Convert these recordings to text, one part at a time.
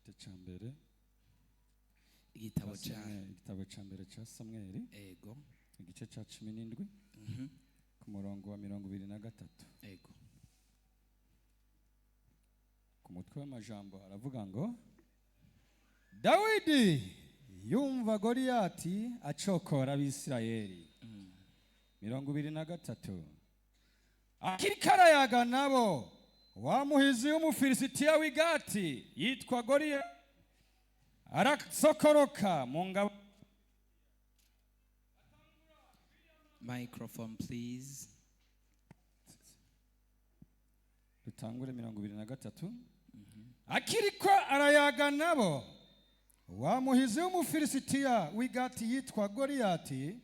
Igice cya mbere. Igitabo cya cya Samweli, igitabo cya mbere cya Samweli, Ego. igice cya 17, ku murongo wa 23. Ego. Ku mutwe w'amajambo aravuga ngo: Dawidi yumva Goliyati acokora Abisirayeli. 23: akiriko arayaga nabo, wa muhizi w'Umufilisitiya w'i Gati yitwa Goliyati arasokoroka mu ngabo. Microphone, please. Dutangure 23: akiriko arayaga nabo, wa muhizi w'Umufilisitiya w'i Gati yitwa Goliyati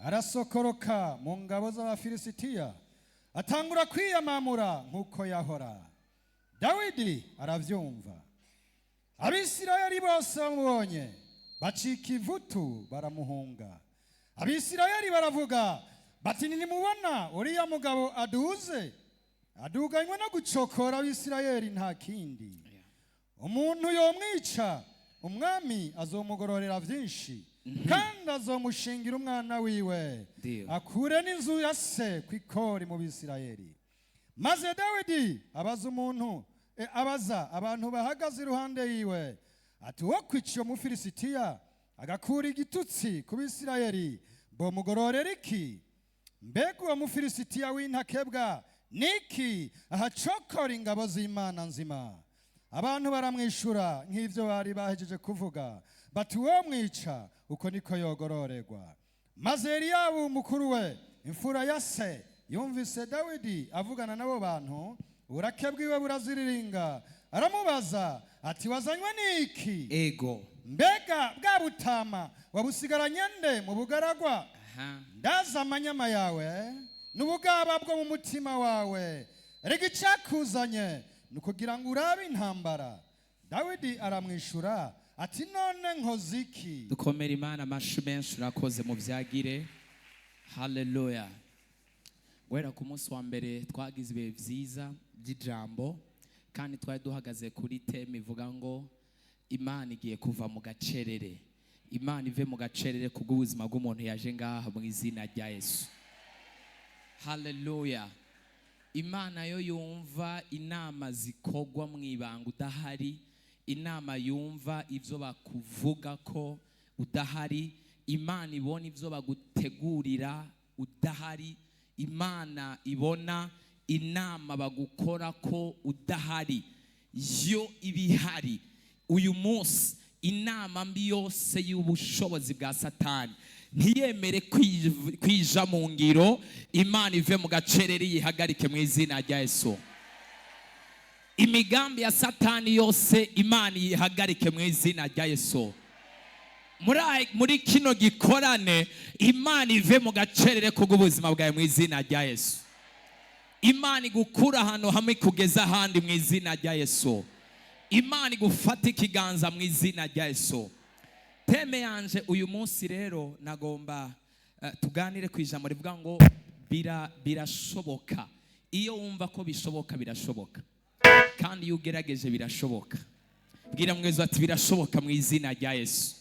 arasokoroka mu ngabo z'Abafilisitiya, atangura kwiyamamura nk'uko yahora. Dawidi aravyumva. Abisirayeli bose bamubonye bacika ivutu, baramuhunga. Abisirayeli baravuga bati: "Ntimubona uriya mugabo aduze? Aduganywe no gucokora Abisirayeli, nta kindi. Umuntu yomwica, umwami azomugororera byinshi, kandi azomushingira umwana wiwe, akure n'inzu ya se ku ikori mu Bisirayeli." Maze Dawidi abaza umuntu, abaza abantu bahagaze iruhande yiwe ati: "Uwo kwica uyo Mufilisitiya agakura igitutsi ku Bisirayeli, bomugororera iki? Mbega uwo Mufilisitiya w'intakebwa niki ahacokora ingabo z'Imana nzima?" Abantu baramwishura nk'ibyo bari bahejeje kuvuga bati: "Uwo mwica, uko niko yogororerwa." Maze Eliyabu mukuru we, imfura ya se, yumvise Dawidi avugana n'abo bantu, uburake bwiwe buraziriringa. Aramubaza ati: "Wazanywe n'iki? Ego. Mbega bwa butama wabusigaranye nde mu bugaragwa? Ndaza amanyama yawe n'ubugaba bwo mu mutima wawe. Erega icyakuzanye ni ukugira ngo urabe intambara." Dawidi aramwishura ati: "None nkoze iki?" Dukomera Imana amashi menshi. Urakoze mu byagire. Haleluya! Guhera ku munsi wa mbere twagize ibihe byiza by'ijambo, kandi twari duhagaze kuri thème ivuga ngo Imana igiye kuva mu gacerere. Imana ive mu gacerere kubw'ubuzima bw'umuntu yaje ngaha mu izina rya Yesu. Haleluya! Imana yo yumva inama zikogwa mu ibanga udahari, inama yumva ibyo bakuvuga ko udahari, Imana ibona ibyo bagutegurira udahari, Imana ibona inama bagukora ko udahari, yo ibihari. Uyu munsi inama mbi yose y'ubushobozi bwa Satani ntiyemere kwija mu ngiro. Imana ive mu gacerere, yihagarike mu izina rya Yesu. Imigambi ya Satani yose, Imana yihagarike mu izina rya Yesu. Muri kino gikorane, Imana ive mu gacerere kubw'ubuzima bwawe mu izina rya Yesu. Imana igukura ahantu hamwe kugeza ahandi mu izina rya Yesu. Imana igufata ikiganza mu izina rya Yesu. Thème yanje uyu munsi rero, nagomba tuganire ku ijambo rivuga ngo birashoboka. Iyo wumva ko bishoboka, birashoboka, kandi iyo ugerageje birashoboka. Bwira mwezo ati: "Birashoboka mu izina rya Yesu."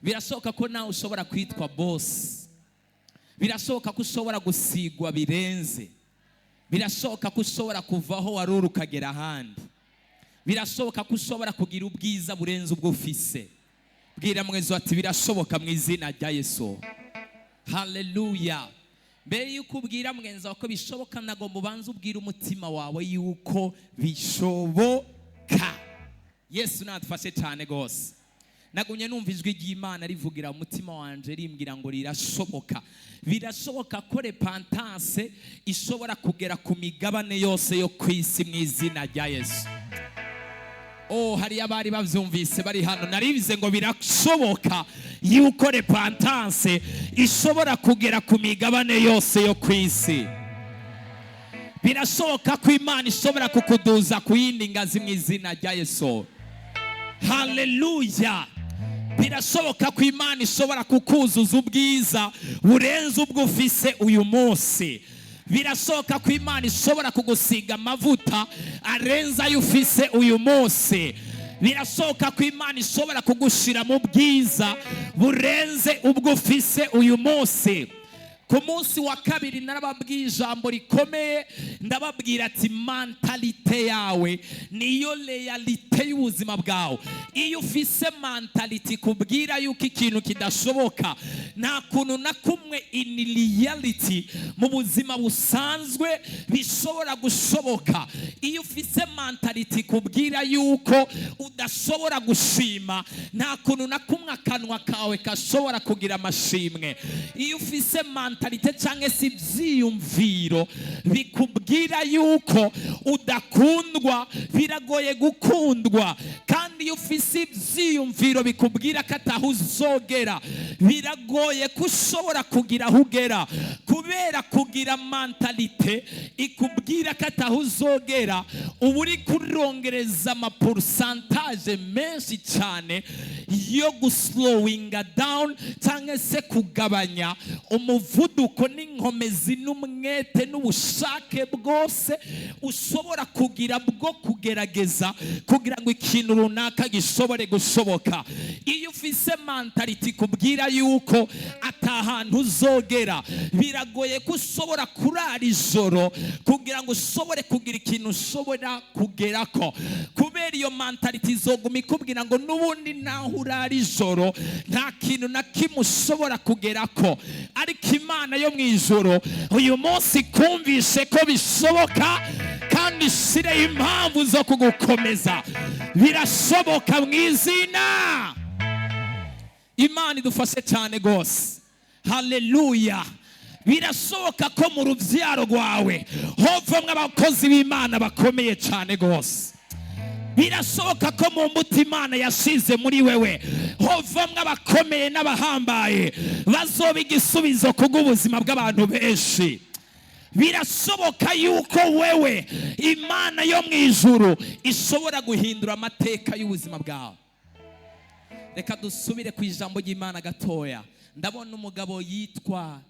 Birashoboka ko nawe ushobora kwitwa boss. Birashoboka ko ushobora gusigwa birenze. Birashoboka ko ushobora kuvaho wari uri ukagera ahandi. Birashoboka ko ushobora kugira ubwiza burenze ubwo ufise. Bwira mwezo ati: "Birashoboka mu izina rya Yesu." Haleluya! Mbere yuko ubwira mugenzi wawe ko bishoboka, nagomba ubanze ubwira umutima wawe yuko bishoboka. Yesu nadufashe cyane rwose. Nagumye numva ijwi ry'Imana rivugira umutima wanje, rimbwira ngo rirashoboka. Birashoboka ko repentance ishobora kugera ku migabane yose yo ku isi mu izina rya Yesu. Oh, hariyo abari bavyumvise bari hano. Naribize ngo birashoboka yuko repentance ishobora kugera ku migabane yose yo ku isi. Birashoboka ko Imana ishobora kukuduza ku yindi ngazi mu izina rya Yesu. Haleluya! Birashoboka ko Imana ishobora kukuzuza ubwiza burenze ubwo ufise uyu munsi. Birashoboka ko Imana ishobora kugusiga amavuta arenze ayo ufise uyu munsi. Birashoboka ko Imana ishobora kugushira mu bwiza burenze ubwo ufise uyu munsi. Ku munsi wa kabiri narababwiye ijambo rikomeye, ndababwira ati mentalité yawe niyo réalité y'ubuzima bwawe. Iyo ufise mentalité ikubwira yuko ikintu kidashoboka, nta kuntu na kumwe in reality, mu buzima busanzwe, bishobora gushoboka. Iyo ufise mentalité ikubwira yuko udashobora gushima, nta kuntu na kumwe akanwa kawe gashobora kugira amashimwe. Iyo ufise mentalité cyangwa se ibyiyumviro bikubwira yuko udakundwa, biragoye gukundwa. Kandi iyo ufise ibyiyumviro bikubwira ko ataho uzogera, biragoye ko ushobora kugira aho ugera. Kubera kugira mentalité ikubwira ko ataho uzogera, uba uri kurongereza ama pourcentage menshi cyane yo guslowinga down cyangwa se kugabanya umuvuduko n'inkomezi n'umwete n'ubushake bwose ushobora kugira bwo kugerageza kugira ngo ikintu runaka gishobore gushoboka. Iyo ufise mentalité ikubwira yuko atahantu uzogera, biragoye ko ushobora kurara ijoro kugira ngo ushobore kugira ikintu ushobora kugerako, kubera iyo mentalité izoguma ikubwira ngo n'ubundi naho urara ijoro nta kintu na kimwe ushobora kugerako. Ariko Imana yo mu ijoro uyu munsi kumvishe ko bishoboka, kandi ishireho impamvu zo kugukomeza. Birashoboka mu izina. Imana idufashe cyane rwose. Haleluya! Birashoboka ko mu rubyaro rwawe hovamwo abakozi b'Imana bakomeye cyane rwose. Birashoboka ko mu mbuto Imana yashize muri wewe hovamwo abakomeye n'abahambaye bazoba igisubizo kubw'ubuzima bw'abantu benshi. Birashoboka yuko wewe Imana yo mu ijuru ishobora guhindura amateka y'ubuzima bwawe. Reka dusubire ku ijambo ry'Imana gatoya. Ndabona umugabo yitwa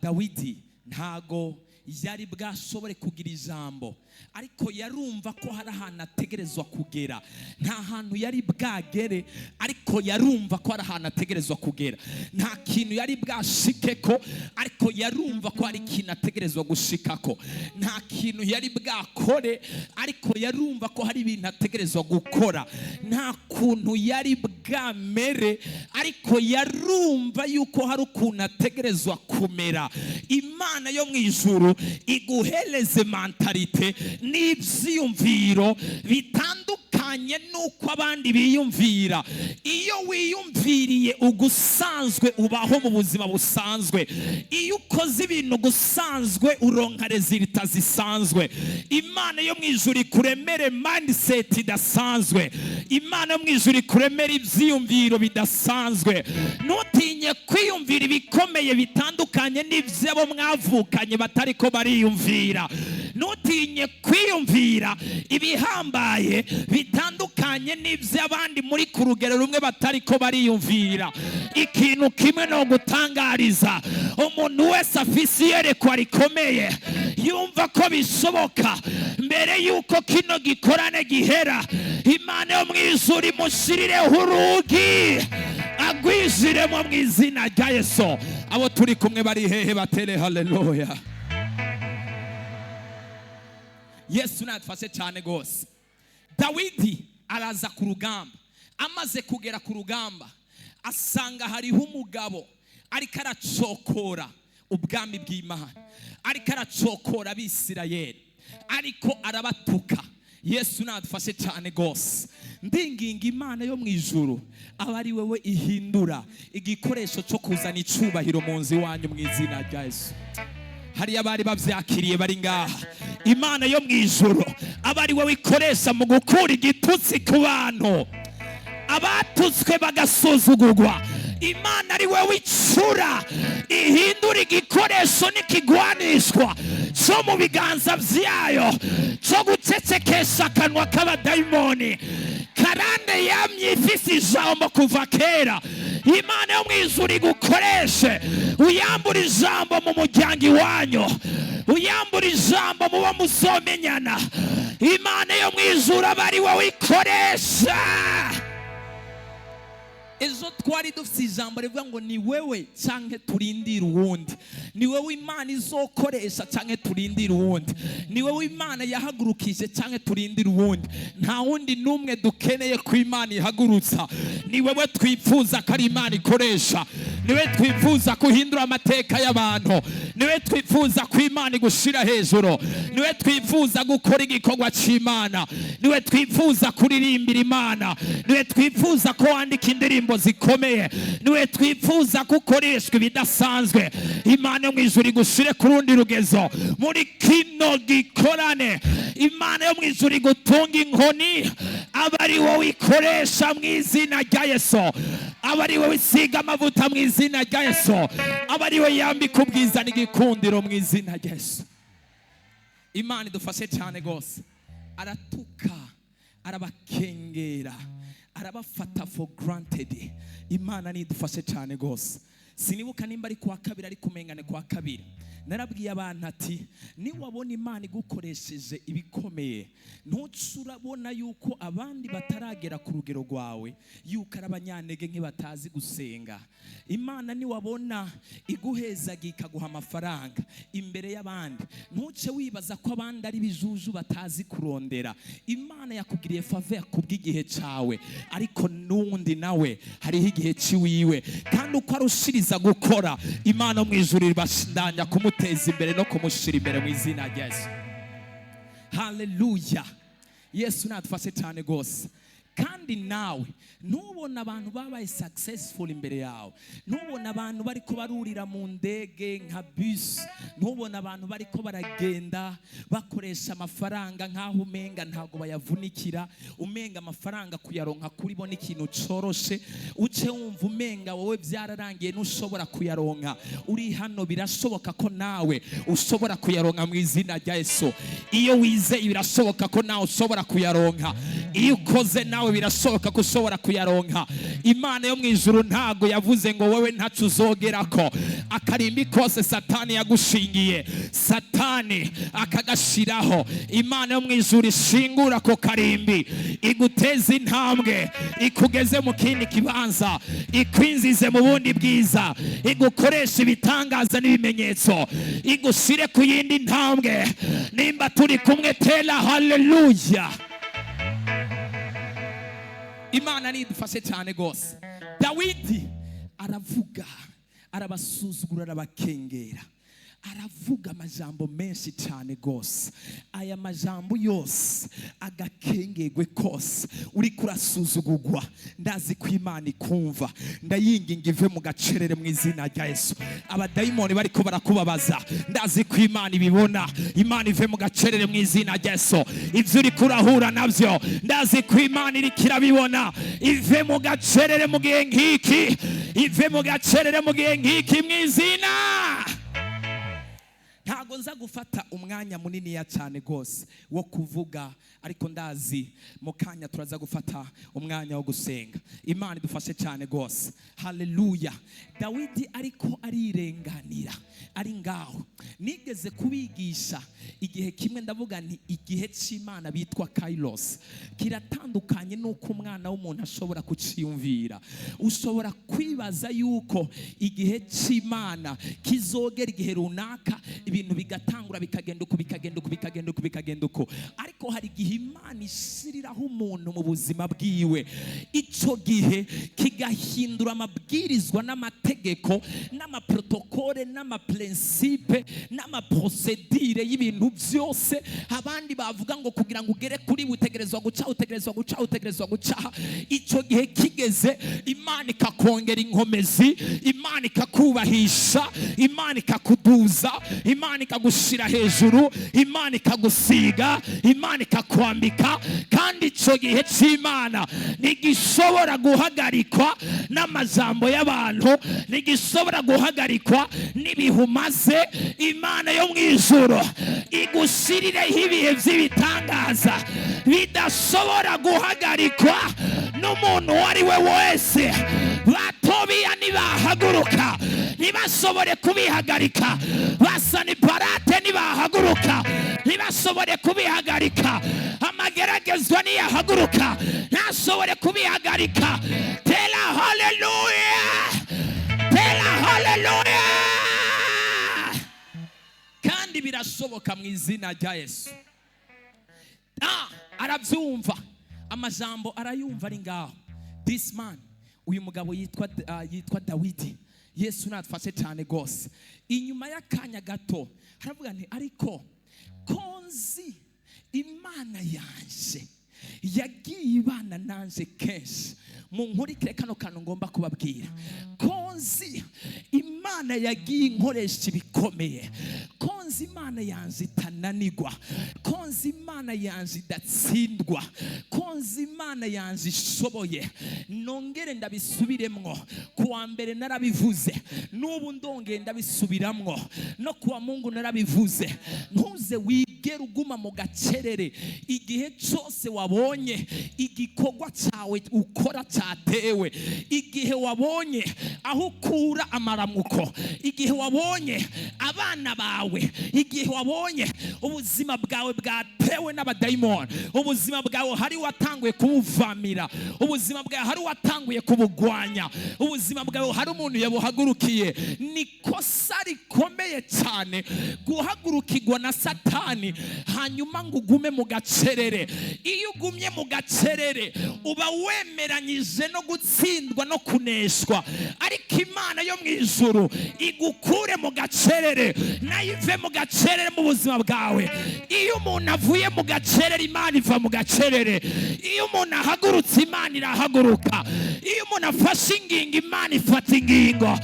Dawidi. Ntago yari bwashobore kugira ijambo, ariko yarumva ko hari ahantu ategerezwa kugera. Nta hantu yari bwagere, ariko yarumva ko hari ahantu ategerezwa kugera. Nta kintu yari bwashike ko, ariko yarumva ko hari ikintu ategerezwa gushikako. Nta kintu yari bwakore, ariko yarumva ko hari ibintu ategerezwa gukora. Nta kuntu yari bwamere, ariko yarumva yuko hari ukuntu ategerezwa kumera. Imana yo mu ijuru iguhereze mentalité n'ibyiyumviro bitandukanye n'uko abandi biyumvira. Iyo wiyumviriye ugusanzwe, ubaho mu buzima busanzwe. Iyo ukoze ibintu gusanzwe, uronka résultats zisanzwe. Imana yo mu ijuru ikuremere mindset idasanzwe. Imana yo mu ijuru ikuremere ibyiyumviro bidasanzwe. Ntutinye kwiyumvira ibikomeye bitandukanye n'iby'abo mwavukanye batari ko bariyumvira. Ntutinye kwiyumvira ibihambaye bitandukanye n'iby'abandi muri ku rugero rumwe batari ko bariyumvira. Ikintu kimwe no gutangariza umuntu wese afise iyerekwa rikomeye, yumva ko bishoboka, mbere y'uko kino gikorane gihera, Imana yo mu ijuru imushyirireho urugi agwijiremo mu izina rya Yesu. Abo turi kumwe bari hehe? Batere haleluya. Yesu nadufashe cyane rwose. Dawidi araza ku rugamba. Amaze kugera ku rugamba, asanga hariho umugabo ariko aracokora ubwami bw'Imana, ariko aracokora Abisirayeli, ariko arabatuka. Yesu nadufashe cyane rwose. Ndinginga Imana yo mu ijuru aba ari wowe ihindura igikoresho cyo kuzana icubahiro mu nzu iwanyu mu izina rya Yesu. Hariya abari babyakiriye bari ngaha. Imana yo mu ijuru aba ari wowe ikoresha mu gukura igitutsi ku bantu abatutswe bagasuzugurwa. Imana ari wowe icura ihindura igikoresho n'ikigwanishwa cyo mu biganza byayo cyo gucecekesha akanwa k'abadayimoni. Karande yamye ifise ijambo kuva kera, Imana yo mu ijuru igukoreshe uyambura ijambo mu muryango iwanyu, uyambura ijambo muba muzomenyana. Imana yo mu ijuru aba ari wowe ikoresha. Ejo twari dufite ijambo rivuga ngo ni wewe canke turindire uwundi. Ni wewe Imana izokoresha canke turindire uwundi. Ni wewe Imana yahagurukije canke turindire uwundi. Nta wundi n'umwe dukeneye ko Imana ihagurutsa. Ni wewe twifuza ko ari Imana ikoresha. Niwe twifuza ko uhindura amateka y'abantu. Niwe twifuza ko Imana igushira hejuru. Niwe twifuza gukora igikorwa c'Imana. Niwe twifuza kuririmbira Imana. Niwe twifuza ko wandika indirimbo zikomeye. Niwe twifuza ko ukoreshwa ibidasanzwe. Imana yo mu ijuru igushire ku rundi rugezo muri kino gikorane. Imana yo mu ijuru igutunga inkoni, aba ari wowe ikoresha mu izina rya Yesu. Aba ari wowe isiga amavuta mu izina rya Yesu. Aba ari wowe yambika ubwiza n'igikundiro mu izina rya Yesu. Imana idufashe cyane rwose. Aratuka, arabakengera, arabafata for granted. Imana nidufashe cyane rwose. Sinibuka nimba ari kuwa kabiri, ari kumengane kuwa kabiri, narabwiye abantu ati niwabona Imana igukoresheje ibikomeye, ntuce urabona yuko abandi bataragera ku rugero rwawe, yuko ari abanyantege nke batazi gusenga. Imana niwabona iguhezaga ikaguha amafaranga imbere y'abandi, ntuce wibaza ko abandi ari bijuju batazi kurondera. Imana yakugiriye faveur kubw'igihe cawe, ariko n'uwundi nawe hariho igihe ciwiwe, kandi uko arushiriza gukora, Imana mu ijuru ibandanya kumuteza imbere no kumushira imbere mu izina rya Yesu. Haleluya! Yesu natufashe cyane rwose. Kandi nawe ntubone abantu babaye successful imbere yawe, ntubone abantu bariko barurira mu ndege nka bus, ntubone abantu bariko baragenda bakoresha amafaranga nk'aho umenga ntabwo bayavunikira, umenga amafaranga kuyaronka kuri bo n'ikintu coroshe, uce wumva umenga wowe byararangiye ntushobora kuyaronka. Uri hano, birashoboka ko nawe ushobora kuyaronka mu izina rya Yesu. Iyo wizeye, birashoboka ko nawe ushobora kuyaronka. Iyo ukoze, nawe birashoboka ko ushobora kuyaronka. Imana yo mu ijuru ntago yavuze ngo wowe ntaco uzogerako. Akarimbi kose Satani yagushingiye, Satani akagashiraho, Imana yo mu ijuru ishingura ako karimbi, iguteze intambwe, ikugeze mu kindi kibanza, ikwinjize mu bundi bwiza, igukoresha ibitangaza n'ibimenyetso, igushire ku yindi ntambwe. Nimba turi kumwe, tera haleluya. Imana nidufashe cyane rwose. Dawidi aravuga, arabasuzugura, arabakengera, aravuga amajambo menshi cyane rwose. Aya majambo yose, agakengegwe kose uri kurasuzugurwa, ndazi ko Imana ikumva. Ndayinginga ive mu gacerere mu izina rya Yesu. Abadayimoni bariko barakubabaza, ndazi ko Imana ibibona. Imana ive mu gacerere mu izina rya Yesu. Ibyo uri kurahura nabyo, ndazi ko Imana iriko irabibona. Ive mu gacerere mu gihe nk'iki, ive mu gacerere mu gihe nk'iki mu izina. Ntabwo nza gufata umwanya muniniya cyane rwose wo kuvuga, ariko ndazi mu kanya turaza gufata umwanya wo gusenga. Imana idufashe cyane rwose. Haleluya! Dawidi ariko arirenganira ari ngaho. Nigeze kubigisha igihe kimwe, ndavuga nti igihe cy'Imana bitwa kairos kiratandukanye n'uko umwana w'umuntu ashobora kuciyumvira. Ushobora kwibaza yuko igihe cy'Imana kizogera igihe runaka, ibintu bigatangura, bikagenda uko, bikagenda uko, bikagenda uko, bikagenda uko, ariko hari igihe Imana ishiriraho umuntu mu buzima bwiwe, icyo gihe kigahindura amabwirizwa n'amategeko n'amaprotocole n'amaprincipe n'amaprocédure y'ibintu byose. Abandi bavuga ngo kugira ngo ugere kuri utegerezwa guca, utegerezwa guca, utegerezwa guca. Icyo gihe kigeze, Imana ikakongera inkomezi, Imana ikakubahisha, Imana ikakuduza, Imana ikagushira hejuru, Imana ikagusiga, Imana ikakwambika. Kandi icyo gihe cy'Imana ntigishobora guhagarikwa n'amajambo y'abantu, ntigishobora guhagarikwa n'ibihumaze. Imana yo mu ijuru igushirireho ibihe by'ibitangaza bidashobora guhagarikwa n'umuntu uwo ari we wese. Batobiya nibahaguruka ntibashobore kubihagarika, Basaniparate nibahaguruka ntibashobore. Ntashobore kubihagarika. Amageragezwa niyahaguruka, ntashobore kubihagarika. Tera haleluya, tera haleluya! Kandi birashoboka mu izina rya Yesu. Arabyumva amajambo, arayumva ari ngaho. This man, uyu mugabo yitwa Dawidi, Yesu natufashe cyane rwose. Inyuma y'akanya gato haravuga nti: "Ariko ko nzi Imana yanje yagiye ibana nanje kenshi." Mu nkurikire kano kantu ngomba kubabwira. Ko nzi Imana yagiye inkoresha ibikomeye, ko nzi Imana yanje itananigwa, ko nzi Imana yanje idatsindwa, ko nzi Imana yanje ishoboye. Nongere ndabisubiremwo, kuwa mbere narabivuze, n'ubu ndongeye ndabisubiramwo, no kuwa Mungu narabivuze: ntuze wigere uguma mu gacerere. Igihe cyose wabonye igikorwa cyawe ukora cyatewe, igihe wabonye aho ukura amaramuko, igihe wabonye abana bawe, igihe wabonye ubuzima bwawe bwatewe n'abadayimoni, ubuzima bwawe hari watanguye kubuvamira, ubuzima bwawe hari watanguye kubugwanya, ubuzima bwawe hari umuntu yabuhagurukiye, ni kosa rikomeye cyane guhagurukirwa na Satani hanyuma ngo ugume mu gacerere. Iyo ugumye mu gacerere, uba wemeranyije no gutsindwa no kuneshwa. Ariko Imana yo mu ijuru igukure mu gacerere, nayo ive mu gacerere mu buzima bwawe. Iyo umuntu avuye mu gacerere, Imana iva mu gacerere. Iyo umuntu ahagurutse, Imana irahaguruka. Iyo umuntu afashe ingingo, Imana ifata ingingo.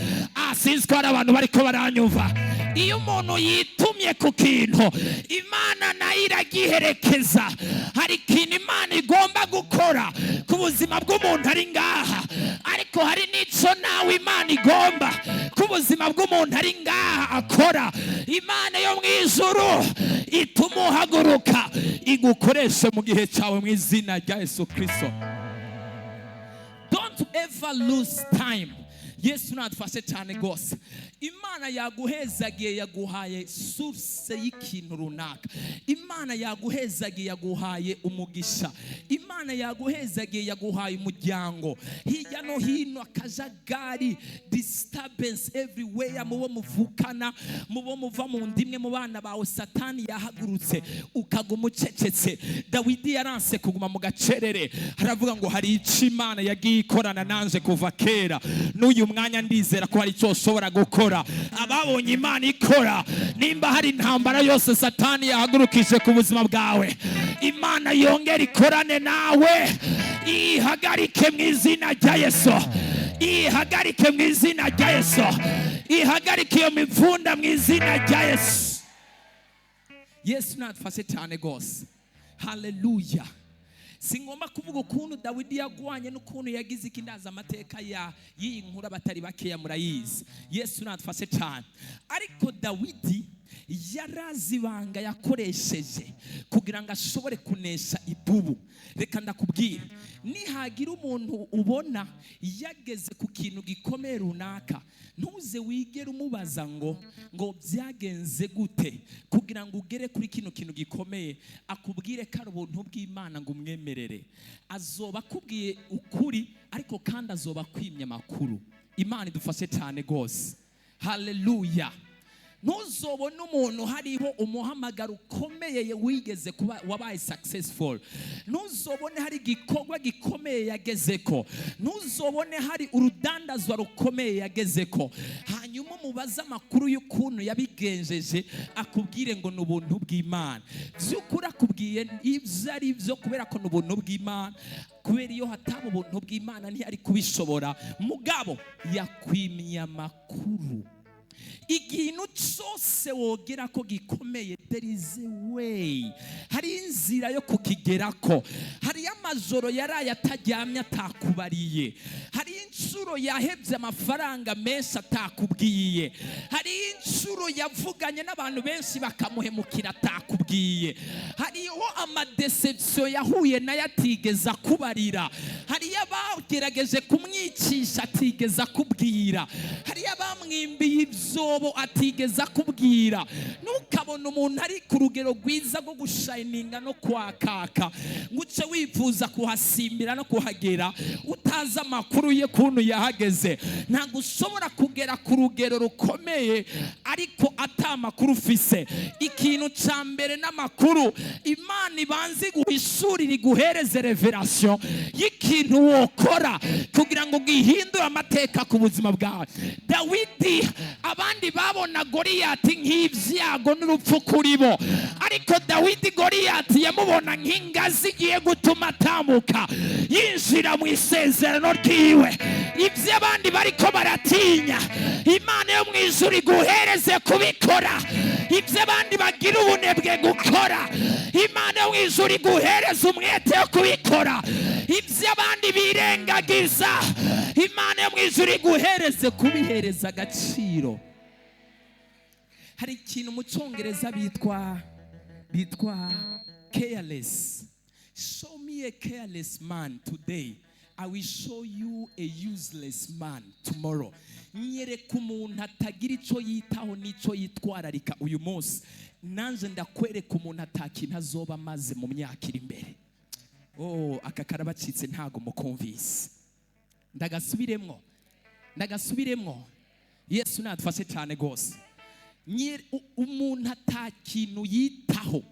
Sinzi ko hari abantu bariko baranyumva. Iyo umuntu yitumye ku kintu, Imana nayo iragiherekeza. Hari ikintu Imana igomba gukora ku buzima bw'umuntu ari ngaha, ariko hari n'icyo nawe Imana igomba ku buzima bw'umuntu ari ngaha akora. Imana yo mu ijuru ituma uhaguruka, igukoreshe mu gihe cyawe mu izina rya Yesu Kirisito. Don't ever lose time. Yesu nadufashe cyane rwose. Imana yaguhezagiye, yaguhaye source y'ikintu runaka. Imana yaguhezagiye, yaguhaye umugisha. Imana yaguhezagiye, yaguhaye umuryango. Hirya no hino akajagari, disturbance everywhere, mu bo muvukana, mu bo muva mu ndimwe, mu bana bawe, Satani yahagurutse, ukaguma ucecetse. Dawidi yaranse kuguma mu gacerere. Haravuga ngo: "Hari icyo Imana yagiye ikorana nanje kuva kera, n'uyu mwanya ndizera ko hari icyo ushobora gukora." Ababonye Imana ikora, nimba hari intambara yose Satani yahagurukije ku buzima bwawe, Imana yongera ikorane nawe, ihagarike mu izina rya Yesu, ihagarike mu izina rya Yesu, ihagarike iyo mivunda mu izina rya Yesu. Yesu nadufashe cyane rwose. Haleluya! Singomba kuvuga ukuntu Dawidi yagwanye n'ukuntu yagize iki. Ndazi amateka ya y'iyi nkuru, abatari bakeya murayizi. Yesu nadufashe cyane. Ariko Dawidi yarazi ibanga yakoresheje kugira ngo ashobore kunesha idubu. Reka ndakubwira, nihagira umuntu ubona yageze ku kintu gikomeye runaka, ntuze wigere umubaza ngo byagenze gute kugira ngo ugere kuri kino kintu gikomeye, akubwire ko ari ubuntu bw'Imana ngo umwemerere. Azoba akubwiye ukuri, ariko kandi azoba akwimye amakuru. Imana idufashe cyane rwose. Haleluya! Ntuzobone umuntu hariho umuhamagaro ukomeye wigeze kuba wabaye successful, ntuzobone hari igikorwa gikomeye yageze ko, ntuzobone hari urudandazwa rukomeye yageze ko, hanyuma umubaze amakuru y'ukuntu yabigenjeje, akubwire ngo ni ubuntu bw'Imana. By'ukuri akubwiye ibyo ari byo kubera ko ni ubuntu bw'Imana, kubera iyo hataba ubuntu bw'Imana ntiyari kubishobora. Mugabo yakwimye amakuru. Ikintu cyose wogera ko gikomeye, there is a way, hari inzira yo kukigerako. Hariyo amajoro yaraye ataryamye atakubariye, hari inshuro yahebye amafaranga menshi atakubwiye, hari inshuro yavuganye n'abantu benshi bakamuhemukira atakubwiye, hariho ama déception yahuye nayo atigeze akubarira, hariyo Abagerageje kumwicisha atigeze akubwira, hariyo abamwimbiye ibyobo atigeze akubwira. Ntukabone umuntu ari ku rugero rwiza rwo gushayininga no kwakaka ngo uce wifuza kuhasimbira no kuhagera utazi amakuru ye kuntu yahageze. Ntabwo ushobora kugera ku rugero rukomeye ariko ata makuru ufise. Ikintu cya mbere n'amakuru. Imana ibanze iguhishurire, iguhereze révélation y'ikintu wokora kugira ngo gihindure amateka ku buzima bwawe. Dawidi, abandi babona Goriyati nk'ibyago n'urupfu kuri bo, ariko Dawidi Goriyati yamubona nk'ingazi igiye gutuma atambuka yinjira mu isezerano ryiwe. Ibyo abandi bariko baratinya, Imana yo mu ijuru iguhereze kubikora. Ibyo abandi bagira ubunebwe gukora, Imana yo mu ijuru iguhereze umwete wo kubikora. Ibyo abandi birengagiza, Imana yo mu ijuru iguhereze kubihereza agaciro. Hari ikintu mu Cyongereza bitwa careless. Show me a careless man today, I will show you a useless man tomorrow. Nyereka umuntu atagira icyo yitaho n'icyo yitwararika uyu munsi, nanjye ndakwereka umuntu atakintu azoba amaze mu myaka iri imbere. Oh, aka karabacitse, ntago mukumvise. Ndagasubiremwo, ndagasubiremwo. Yesu nadufashe cyane rwose. Umuntu atakintu yitaho,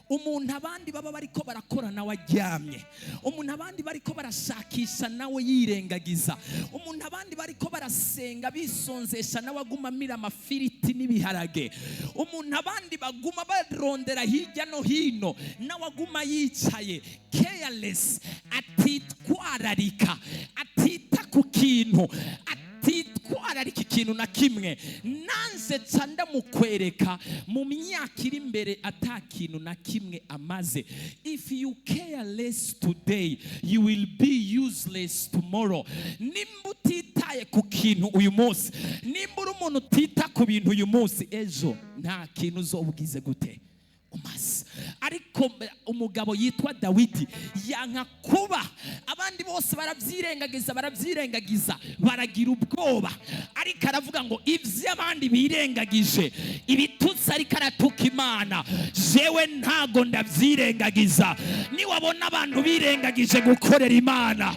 umuntu abandi baba bariko barakora nawe aryamye, umuntu abandi bariko barashakisha nawe yirengagiza, umuntu abandi bariko barasenga bisonzesha nawe aguma amira amafiriti n'ibiharage, umuntu abandi baguma barondera hirya no hino nawe aguma yicaye, careless, atitwararika, atita ku kintu, atitwararika ikintu na kimwe, nanze ca ndamukwereka mu myaka iri imbere ata kintu na kimwe amaze. If you care less today, you will be useless tomorrow. Nimba utitaye ku kintu uyu munsi, nimba uri umuntu utita ku bintu uyu munsi, ejo nta kintu uzobwize gute umaze. Ariko umugabo yitwa Dawidi yanka kuba abandi bose barabyirengagiza, barabyirengagiza, baragira ubwoba, ariko aravuga ngo ibyo abandi birengagije, ibitutsi ariko aratuka Imana, jewe ntago ndabyirengagiza. Niwabona abantu birengagije gukorera Imana,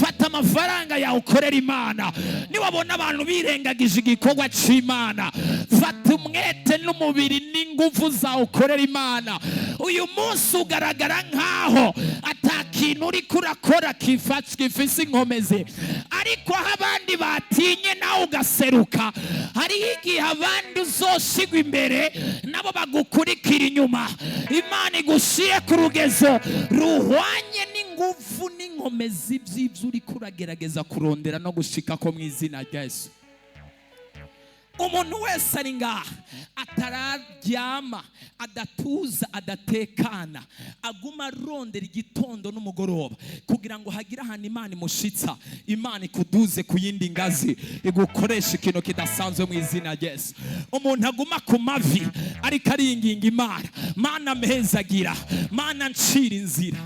fata amafaranga yawe ukorera Imana. Niwabona abantu birengagije igikorwa cy'Imana, fata umwete n'umubiri n'ingufu zawe ukorera Imana. Uyu munsi ugaragara nkaho ata kintu uriko urakora gifise inkomezi, ariko aho abandi batinye nawe ugaseruka, hariho igihe abandi uzoshigwa imbere nabo bagukurikira inyuma. Imana igushiye ku rugezo ruhwanye n'ingufu n'inkomezi by'ibyo uriko uragerageza kurondera no gushika ko mu izina rya Yesu. Umuntu wese ari ngaha atararyama, adatuza, adatekana, aguma arondera igitondo n'umugoroba kugira ngo hagire ahantu Imana imushitsa, Imana ikuduze ku yindi ngazi, igukoresha ikintu kidasanzwe mu izina rya Yesu. Umuntu aguma ku mavi ariko aringinga Imana: "Mana mpezagira, Mana ncira inzira."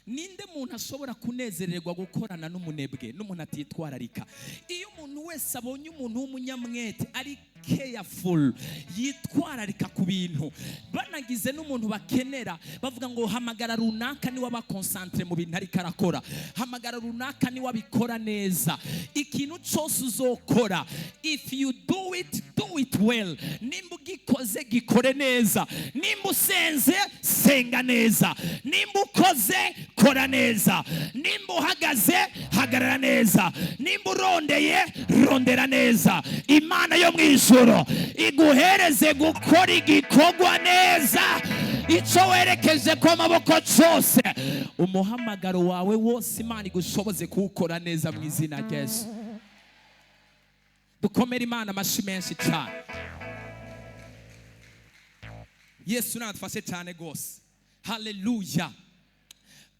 Ninde muntu ashobora kunezererwa gukorana n'umunebwe, n'umuntu atitwararika? Iyo umuntu wese abonye umuntu w'umunyamwete, ari careful, yitwararika ku bintu, banagize n'umuntu bakenera, bavuga ngo hamagara runaka, niwe aba concentré mu bintu ariko arakora, hamagara runaka, niwe abikora neza. Ikintu cyose uzokora, if you do it, do it well. Nimba ugikoze, gikore neza. Nimba usenze, senga neza. Nimba ukoze, kora neza. Nimba uhagaze, hagarara neza. Nimba urondeye, rondera neza. Imana yo mu ijuru iguhereze gukora igikorwa neza. Icyo werekeje ko amaboko cyose, umuhamagaro wawe wose, Imana igushoboze kuwukora neza mu izina rya Yesu. Dukomere Imana amashyi menshi cyane. Yesu nadufashe cyane rwose. Haleluya.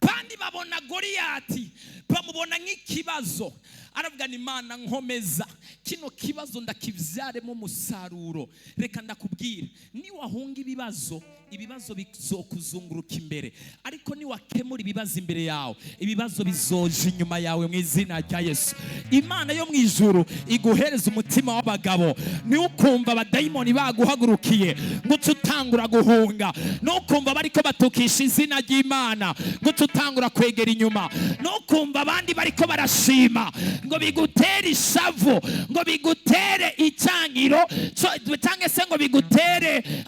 Kandi babona Goriyati, bamubona nk'ikibazo. Aravuga ni Imana nkomeza, kino kibazo ndakibyaremo umusaruro. Reka ndakubwira, niwahunga ibibazo, ibibazo bizoguhunga. Ibibazo bizokuzunguruka imbere, ariko niwakemura ibibazo imbere yawe, ibibazo bizoja inyuma yawe mu izina rya Yesu. Imana yo mu ijuru iguhereza umutima w'abagabo. Ntukumva abadayimoni baguhagurukiye ngo uce utangura guhunga, ntukumva bariko batukisha izina ry'Imana ngo uce utangura kwegera inyuma, ntukumva abandi bariko barashima ngo bigutere ishavu, ngo bigutere icyangiro cyangwa se ngo bigutere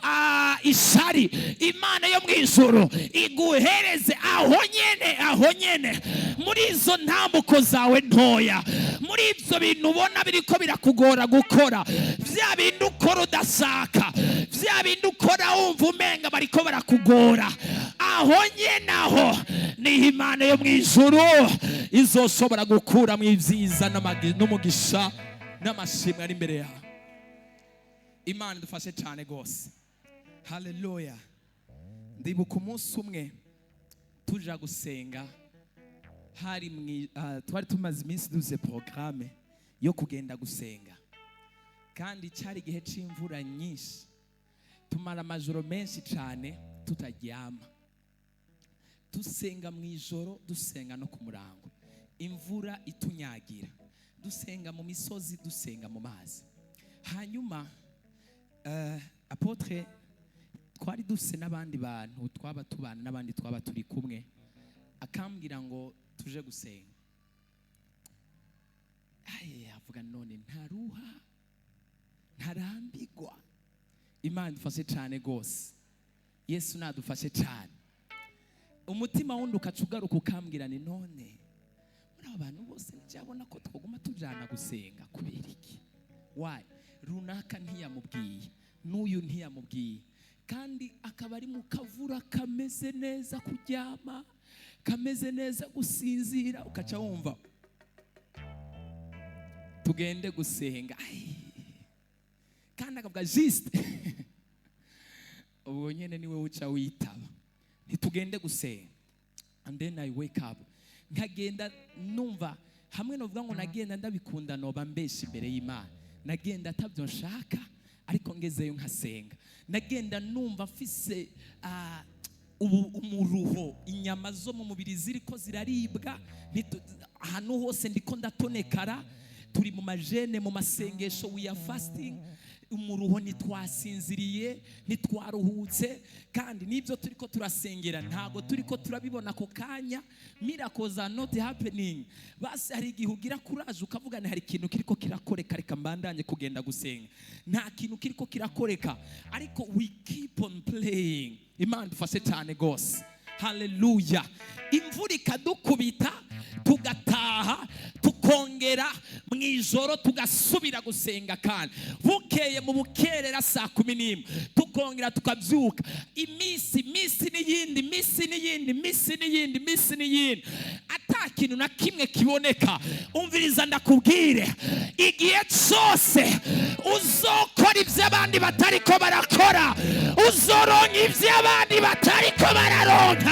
ishari. Imana yo mu ijuru iguhereze aho nyene, aho nyene muri izo ntambuko zawe ntoya, muri ibyo bintu ubona biriko birakugora gukora, bya bindi ukora udashaka, bya bindi ukora wumva umenga bariko barakugora, aho nyene aho niho Imana yo mu ijuru izoshobora gukuramo ibyiza n'umugisha n'amashimwe ari imbere yawe. Imana idufashe cyane rwose. Haleluya. Ndibuka umunsi umwe tuja gusenga, hari twari tumaze iminsi duze porogaramu yo kugenda gusenga, kandi cyari igihe c'imvura nyinshi, tumara amajoro menshi cyane tutaryama, dusenga mu ijoro, dusenga no ku murango, imvura itunyagira, dusenga mu misozi, dusenga mu mazi. Hanyuma apôtre, twari dufise n'abandi bantu twaba tubana, n'abandi twaba turi kumwe, akambwira ngo tuje gusenga. Aye, avuga none ntaruha, ntarambigwa? Imana idufashe cyane rwose. Yesu nadufashe cyane. Umutima wundi ukaca ugaruka ukambwira ni none muri abo bantu bose ntibyabona ko twaguma tujana gusenga kubera iki? Why runaka ntiyamubwiye, n'uyu ntiyamubwiye, kandi akaba ari mu kavura kameze neza kuryama, kameze neza gusinzira, ukaca wumva tugende gusenga? Ai. Kandi akavuga juste ubwo nyene niwe uca witaba, ntitugende gusenga. And then I wake up, nkagenda numva hamwe novuga ngo nagenda ndabikunda, noba mbesha imbere y'Imana. Nagenda atabyo nshaka, ariko ngezeyo nkasenga. Nagenda numva mfise ubu umuruho, inyama zo mu mubiri ziriko ziraribwa, ahantu hose ndiko ndatonekara. Turi mu ma jeûne, mu masengesho, we are fasting, umuruho, ntitwasinziriye, ntitwaruhutse, kandi n'ibyo turiko turasengera ntabwo turiko turabibona ako kanya. Miracles are not happening. Basi hari igihe ugira courage ukavuga ni hari ikintu kiriko kirakoreka, reka mbandanye kugenda gusenga. Nta kintu kiriko kirakoreka, ariko we keep on praying. Imana idufashe cyane rwose. Haleluya. Imvura ikadukubita, tugataha, tukongera mu ijoro tugasubira gusenga, kandi bukeye mu bukerera saa 11 tukongera tukabyuka. Iminsi, iminsi n'iyindi, iminsi n'iyindi, iminsi n'iyindi, iminsi n'iyindi, ata kintu na kimwe kiboneka. Umviriza ndakubwire, igihe cyose uzokora ibyo abandi batariko barakora, uzoronka ibyo abandi batariko bararonka.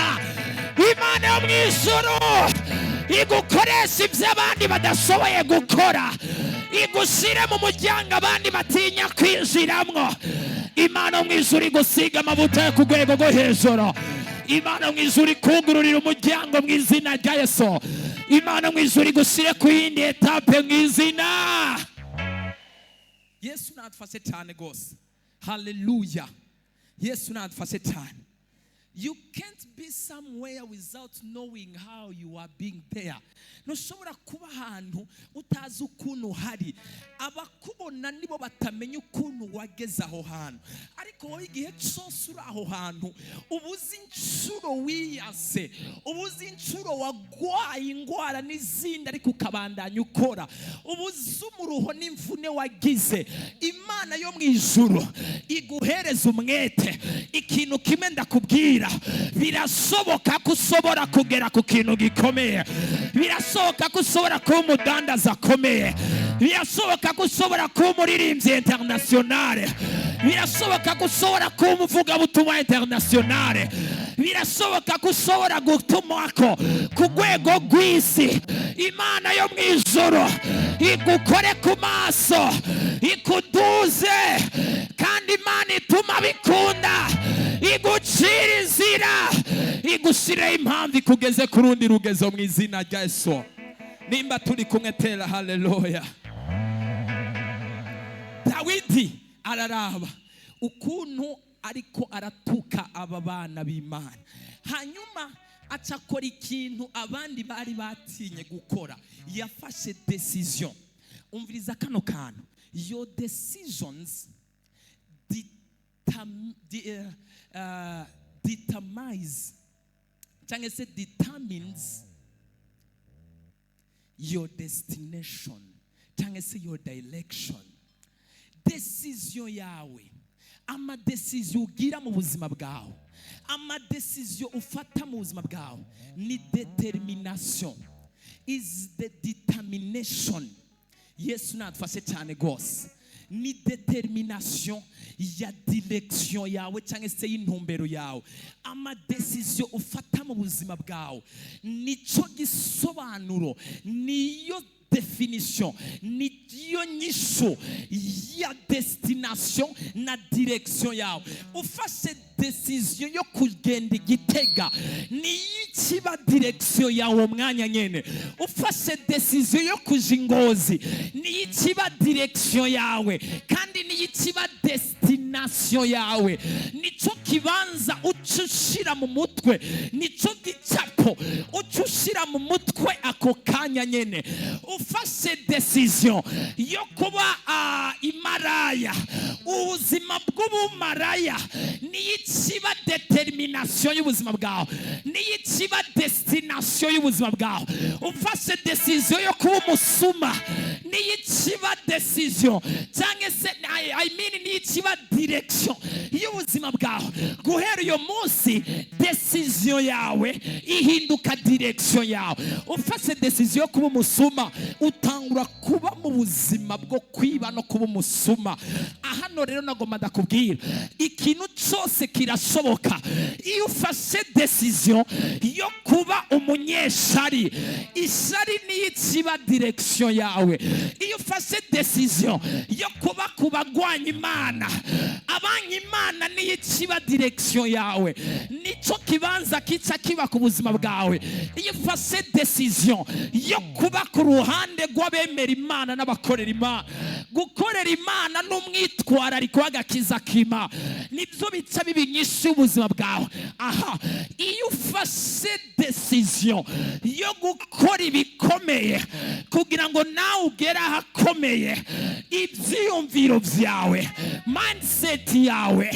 Imana yo mu ijuru igukoresha ibyo abandi badashoboye gukora, igushyire mu muryango abandi batinya kwinjiramwo. Imana yo mu ijuru igusiga amavuta yo ku rwego rwo hejuru. Imana mu ijuru ikugururira umuryango mu izina rya Yesu. Imana mu ijuru igushyire ku yindi étape mu izina Yesu. Nadufashe cyane rwose. Haleluya. Yesu nadufashe cyane. You can't be somewhere without knowing how you are being there. Ntushobora kuba ahantu utazi ukuntu uhari. Abakubona nibo batamenya ukuntu wageze aho hantu. Ariko wowe igihe cyose uri aho hantu, uba uzi inshuro wiyase, uba uzi inshuro wagwaye indwara n'izindi ariko ukabandanya ukora, uba uzi umuruho n'imvune wagize. Imana yo mu ijuru iguhereza umwete. Ikintu kimwe ndakubwira, birashoboka ko ushobora kugera ku kintu gikomeye, birashoboka ko ushobora kuba umudandaza akomeye, birashoboka ko ushobora kuba umuririmbyi international, birashoboka ko ushobora kuba umuvugabutumwa international, birashoboka ko ushobora gutumwako ku rwego rw'isi. Imana yo mu ijuru igukore ku maso, ikuduze, kandi Imana ituma bikunda, igucire inzira. Inzira igushireho impamvu ikugeze ku rundi rugezo mu izina rya Yesu. Nimba turi kumwe, tera haleluya. Dawidi araraba ukuntu ariko aratuka aba bana b'Imana, hanyuma aca akora ikintu abandi bari batinye gukora. Yafashe decision. Umviriza kano kantu: your decisions determines cyangwa se determines your destination cyangwa se your direction. Decision yawe, amadecision ugira mu buzima bwawe, amadecision ufata mu buzima bwawe ni determination, is the determination. Yesu natufashe cyane rwose. Ni determination ya direction yawe cyangwa se y'intumbero yawe. Amadecision ufata mu buzima bwawe nicyo gisobanuro, niyo definition, niyo nyishu ya destination na direction yawe. Ufashe decision yo kugenda Igitega, niyo ikiba direction yawe uwo mwanya nyene. Ufashe decision yo kuja Ingozi, niyo ikiba direction yawe kandi niyo ikiba destination yawe. Nico kibanza uca ushira mu mutwe, nico gicapo uca ushira mu mutwe ako kanya nyene. Ufashe decision yo kuba imaraya, ubuzima bw'ubumaraya niyo ikiba determination y'ubuzima bwawe, niyo ikiba destination y'ubuzima bwawe. Ufashe decision yo kuba umusuma, niyo ikiba decision cyangwa se I mean niyo ikiba direction y'ubuzima bwawe. Guhera uyo munsi decision yawe ihinduka direction yawe. Ufashe decision yo kuba umusuma, utangura kuba mu buzima bwo kwiba no kuba umusuma. Hano rero nagomba ndakubwira, ikintu cyose kirashoboka. Iyo ufashe decision yo kuba umunyeshari, ishari niyo ikiba direction yawe. Iyo ufashe decision yo kuba ku bagwanya Imana, abanya Imana niyo ikiba direction yawe, nicyo kibanza kica kiba ku buzima bwawe. Iyo ufashe decision yo kuba ku ruhande rw'abemera Imana n'abakorera Imana, gukorera Imana n'umwitwarariko w'agakiza k'Imana nibyo bica biba inyishu y'ubuzima bwawe. Aha, iyo ufashe decision yo gukora ibikomeye kugira ngo nawe ugere ahakomeye, ibyiyumviro byawe, mindset yawe,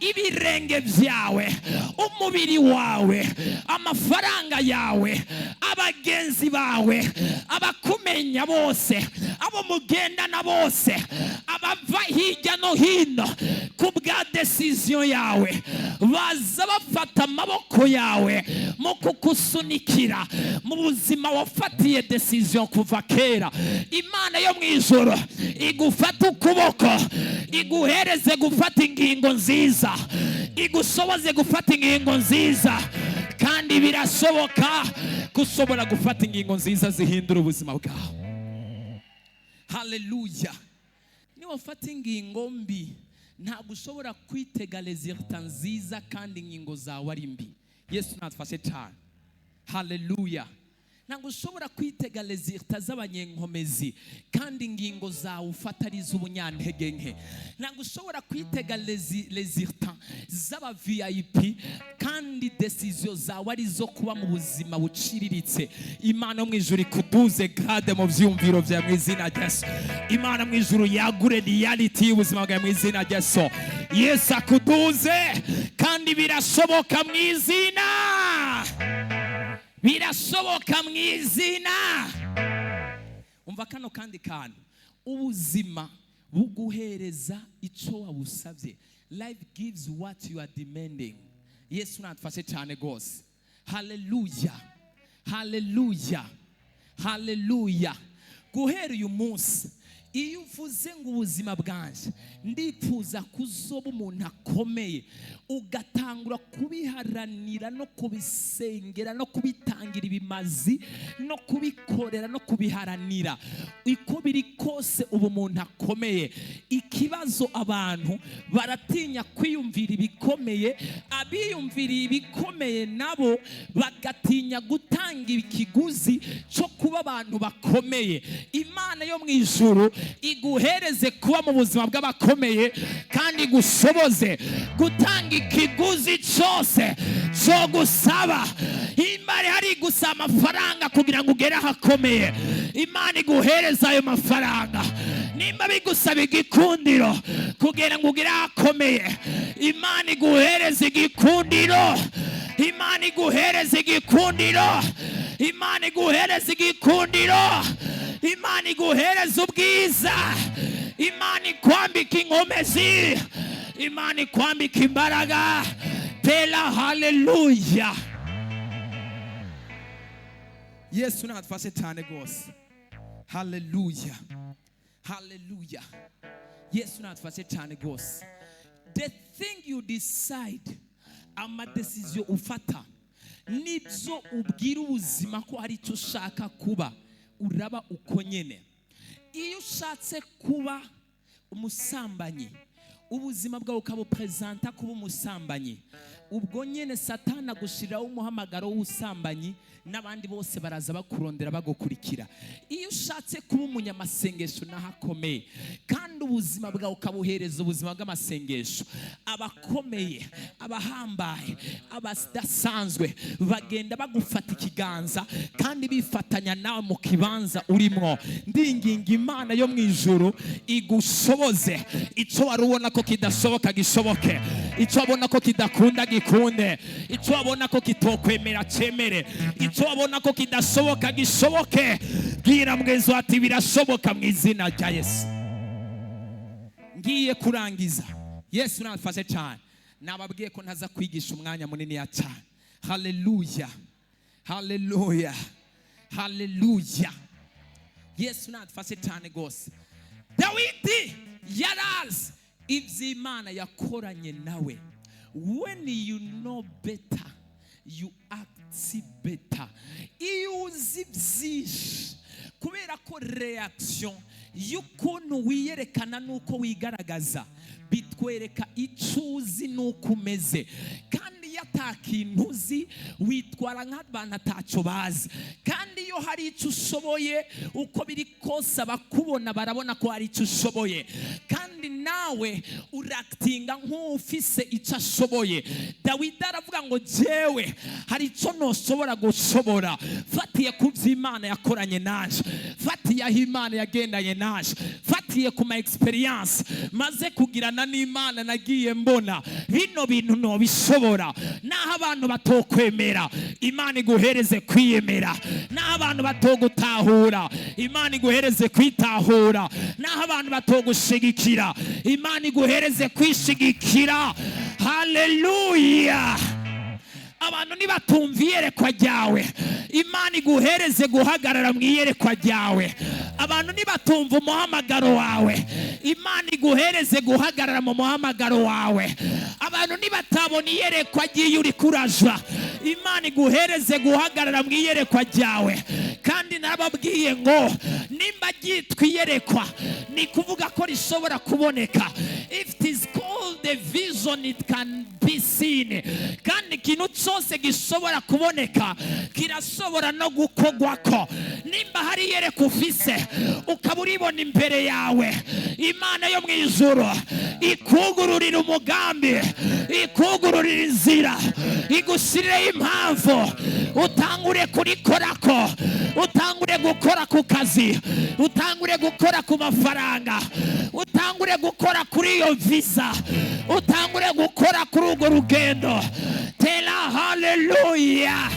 ibirenge byawe, umubiri wawe, amafaranga yawe, abagenzi bawe, abakumenya bose, abo mugendana bose, abava hirya no hino ku bwa decision yawe, baza bafata amaboko yawe mu kukusunikira mu buzima wafatiye decision kuva kera. Imana yo mu ijoro igufata ukuboko, iguhereze gufata ingingo nziza, igushoboze gufata ingingo nziza. Kandi birashoboka ko ushobora gufata ingingo nziza zihindura ubuzima bwawe. Haleluya! Niwafata ingingo mbi, ntabwo ushobora kwitega résultat nziza kandi ingingo zawe ari mbi. Yesu natufashe cyane. Haleluya! Ntabwo ushobora kwitega résultat z'abanyenkomezi kandi ingingo zawe ufata ari iz'ubunyantege nke. Ntabwo ushobora kwitega résultat z'aba VIP kandi décision zawe ari izo kuba mu buzima buciriritse. Imana yo mu ijuru ikuduze grade mu byiyumviro byawe mu izina rya Yesu. Imana mu ijuru yagure reality y'ubuzima bwawe mu izina rya Yesu. Yesu akuduze, kandi birashoboka mu izina, birashoboka mu izina. Umva kano kandi kantu: ubuzima buguhereza icyo wabusabye. Life gives what you are demanding. Yesu natufashe cyane rwose. Haleluya, haleluya, haleluya! Guhera uyu munsi, Iyo uvuze ngo ubuzima bwanje ndipfuza kuzoba umuntu akomeye, ugatangura kubiharanira no kubisengera no kubitangira ibimazi no kubikorera no kubiharanira, uko biri kose uba umuntu akomeye. Ikibazo, abantu baratinya kwiyumvira ibikomeye. Abiyumviriye ibikomeye nabo bagatinya gutanga ikiguzi cyo kuba abantu bakomeye. Imana yo mu ijuru iguhereze kuba mu buzima bw'abakomeye kandi igushoboze gutanga ikiguzi cyose cyo gusaba. Imana hari gusa amafaranga kugira ngo ugere ahakomeye, Imana iguhereze ayo mafaranga. Nimba bigusaba igikundiro kugira ngo ugere ahakomeye, Imana iguhereze igikundiro. Imana iguhereze igikundiro. Imana iguhereze igikundiro. Imana iguhereze ubwiza. Imana ikwambika inkomezi. Imana ikwambika imbaraga. Tera haleluya! Yesu natufashe cyane rwose. Haleluya, haleluya! Yesu natufashe cyane rwose. The thing you decide, ama décision ufata nibyo ubwira ubuzima ko hari icyo ushaka kuba, uraba uko nyene. Iyo ushatse kuba umusambanyi, ubuzima bwawe ukabupresenta kuba umusambanyi, ubwo nyene Satani agushiriraho umuhamagaro w'ubusambanyi, n'abandi bose baraza bakurondera, bagukurikira. Iyo ushatse kuba umunyamasengesho naho akomeye, kandi ubuzima bwawe ukabuhereza ubuzima bw'amasengesho, abakomeye, abahambaye, abadasanzwe bagenda bagufata ikiganza kandi bifatanya nawe mu kibanza urimo. Ndinginga Imana yo mu ijuru igushoboze icyo wari ubona ko kidashoboka gishoboke, icyo wabona ko kidakunda gikunde, icyo wabona ko kitokwemera cyemere, icyo wabona ko kidashoboka gishoboke. Bwira mwenzi ati: "Birashoboka mu izina rya Yesu." Ngiye kurangiza. Yesu nafashe cyane. Nababwiye ko ntaza kwigisha umwanya munini ya cyane. Haleluya, haleluya, haleluya! Yesu nadufashe cyane rwose. Dawidi yarazi iby'Imana yakoranye nawe. When you know better, you act better. Iyo uzi byinshi, kubera ko reaction y'ukuntu wiyerekana n'uko wigaragaza bitwereka icyo uzi n'uko umeze. Kandi iyo atakintu uzi, witwara nk'abantu atacyo bazi. Kandi iyo hari icyo ushoboye, uko biri kose abakubona barabona ko hari icyo ushoboye, kandi nawe urakitinga nk'ufise icyo ashoboye. Dawidi aravuga ngo: "Jewe hari icyo ntoshobora gushobora fatiye ku by'Imana yakoranye naje, fatiye aho Imana yagendanye naje, fatiye ku ma experience maze kugirana n'Imana. Nagiye mbona bino bintu ntobishobora naho abantu batokwemera." Imana iguhereze kwiyemera naho abantu batogutahura. Imana iguhereze kwitahura naho abantu batogushigikira. Imana iguhereze kwishigikira. Haleluya! Abantu nibatumva iyerekwa ryawe, Imana iguhereze guhagarara mu iyerekwa ryawe. Abantu nibatumva umuhamagaro wawe, Imana iguhereze guhagarara mu muhamagaro wawe. Abantu nibatabona iyerekwa ry'iyo uri kuraja, Imana iguhereze guhagarara mu iyerekwa ryawe. Kandi narababwiye ngo nimba ryitwa iyerekwa, ni kuvuga ko rishobora kuboneka. If it is called a vision, it can be seen. Kandi ikintu cyose gishobora kuboneka kirashobora no gukogwako. Nimba hari iyerekwa ufise, ukaba uribona imbere yawe, Imana yo mu ijuru ikugururira umugambi, ikugururira inzira, igushyirireho impamvu, utangure kurikorako, utangure gukora ku kazi, utangure gukora ku mafaranga, utangure gukora kuri iyo visa, utangure gukora kuri urwo rugendo. Tera haleluya!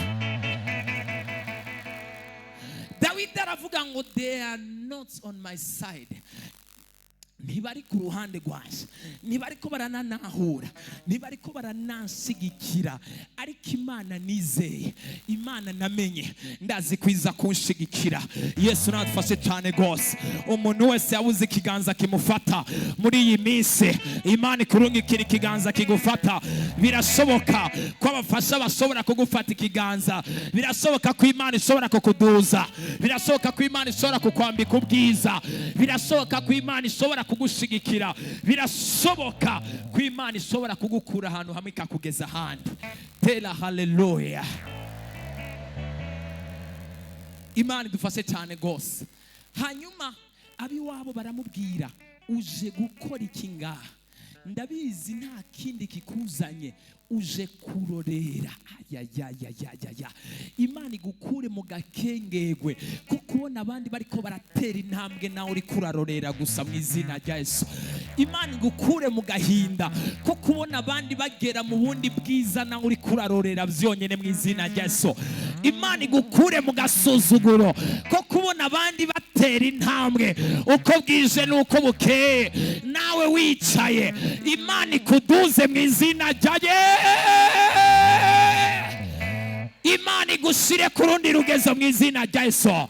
Dawidi aravuga ngo: "They are not on my side." Ntibari ku ruhande rwanje, ntibariko barananahura, ntibariko barananshigikira, ariko Imana nizeye, Imana namenye, ndazi kwiza kunshigikira. Yesu nadufashe cyane rwose. Umuntu wese yabuze ikiganza kimufata muri iyi minsi, Imana ikurungikira ikiganza kigufata. Birashoboka ko abafasha bashobora kugufata ikiganza, birashoboka ko Imana ishobora kukuduza, birashoboka ko Imana ishobora kukwambika ubwiza, birashoboka ko Imana ishobora kugushigikira, birashoboka ko Imana ishobora kugukura ahantu hamwe ikakugeza ahandi. Tera haleluya! Imana idufashe cyane rwose. Hanyuma ab'iwabo baramubwira: "Uje gukora iki ngaha? Ndabizi, nta kindi kikuzanye, uje kurorera." Ayayayayaya! Imana igukure mu gakengegwe ko kubona abandi bariko baratera intambwe, nawe uri kurarorera gusa, mu izina rya Yesu. Imana igukure mu gahinda ko kubona abandi bagera mu bundi bwiza, nawe uri kurarorera byonyine, mu izina rya Yesu. Imana igukure mu gasuzuguro ko kubona abandi batera intambwe uko bwije n'uko bukeye, nawe wicaye. Imana ikuduze mu izina rya Yesu. Imana igushyire ku rundi rugezo mu izina rya Yesu.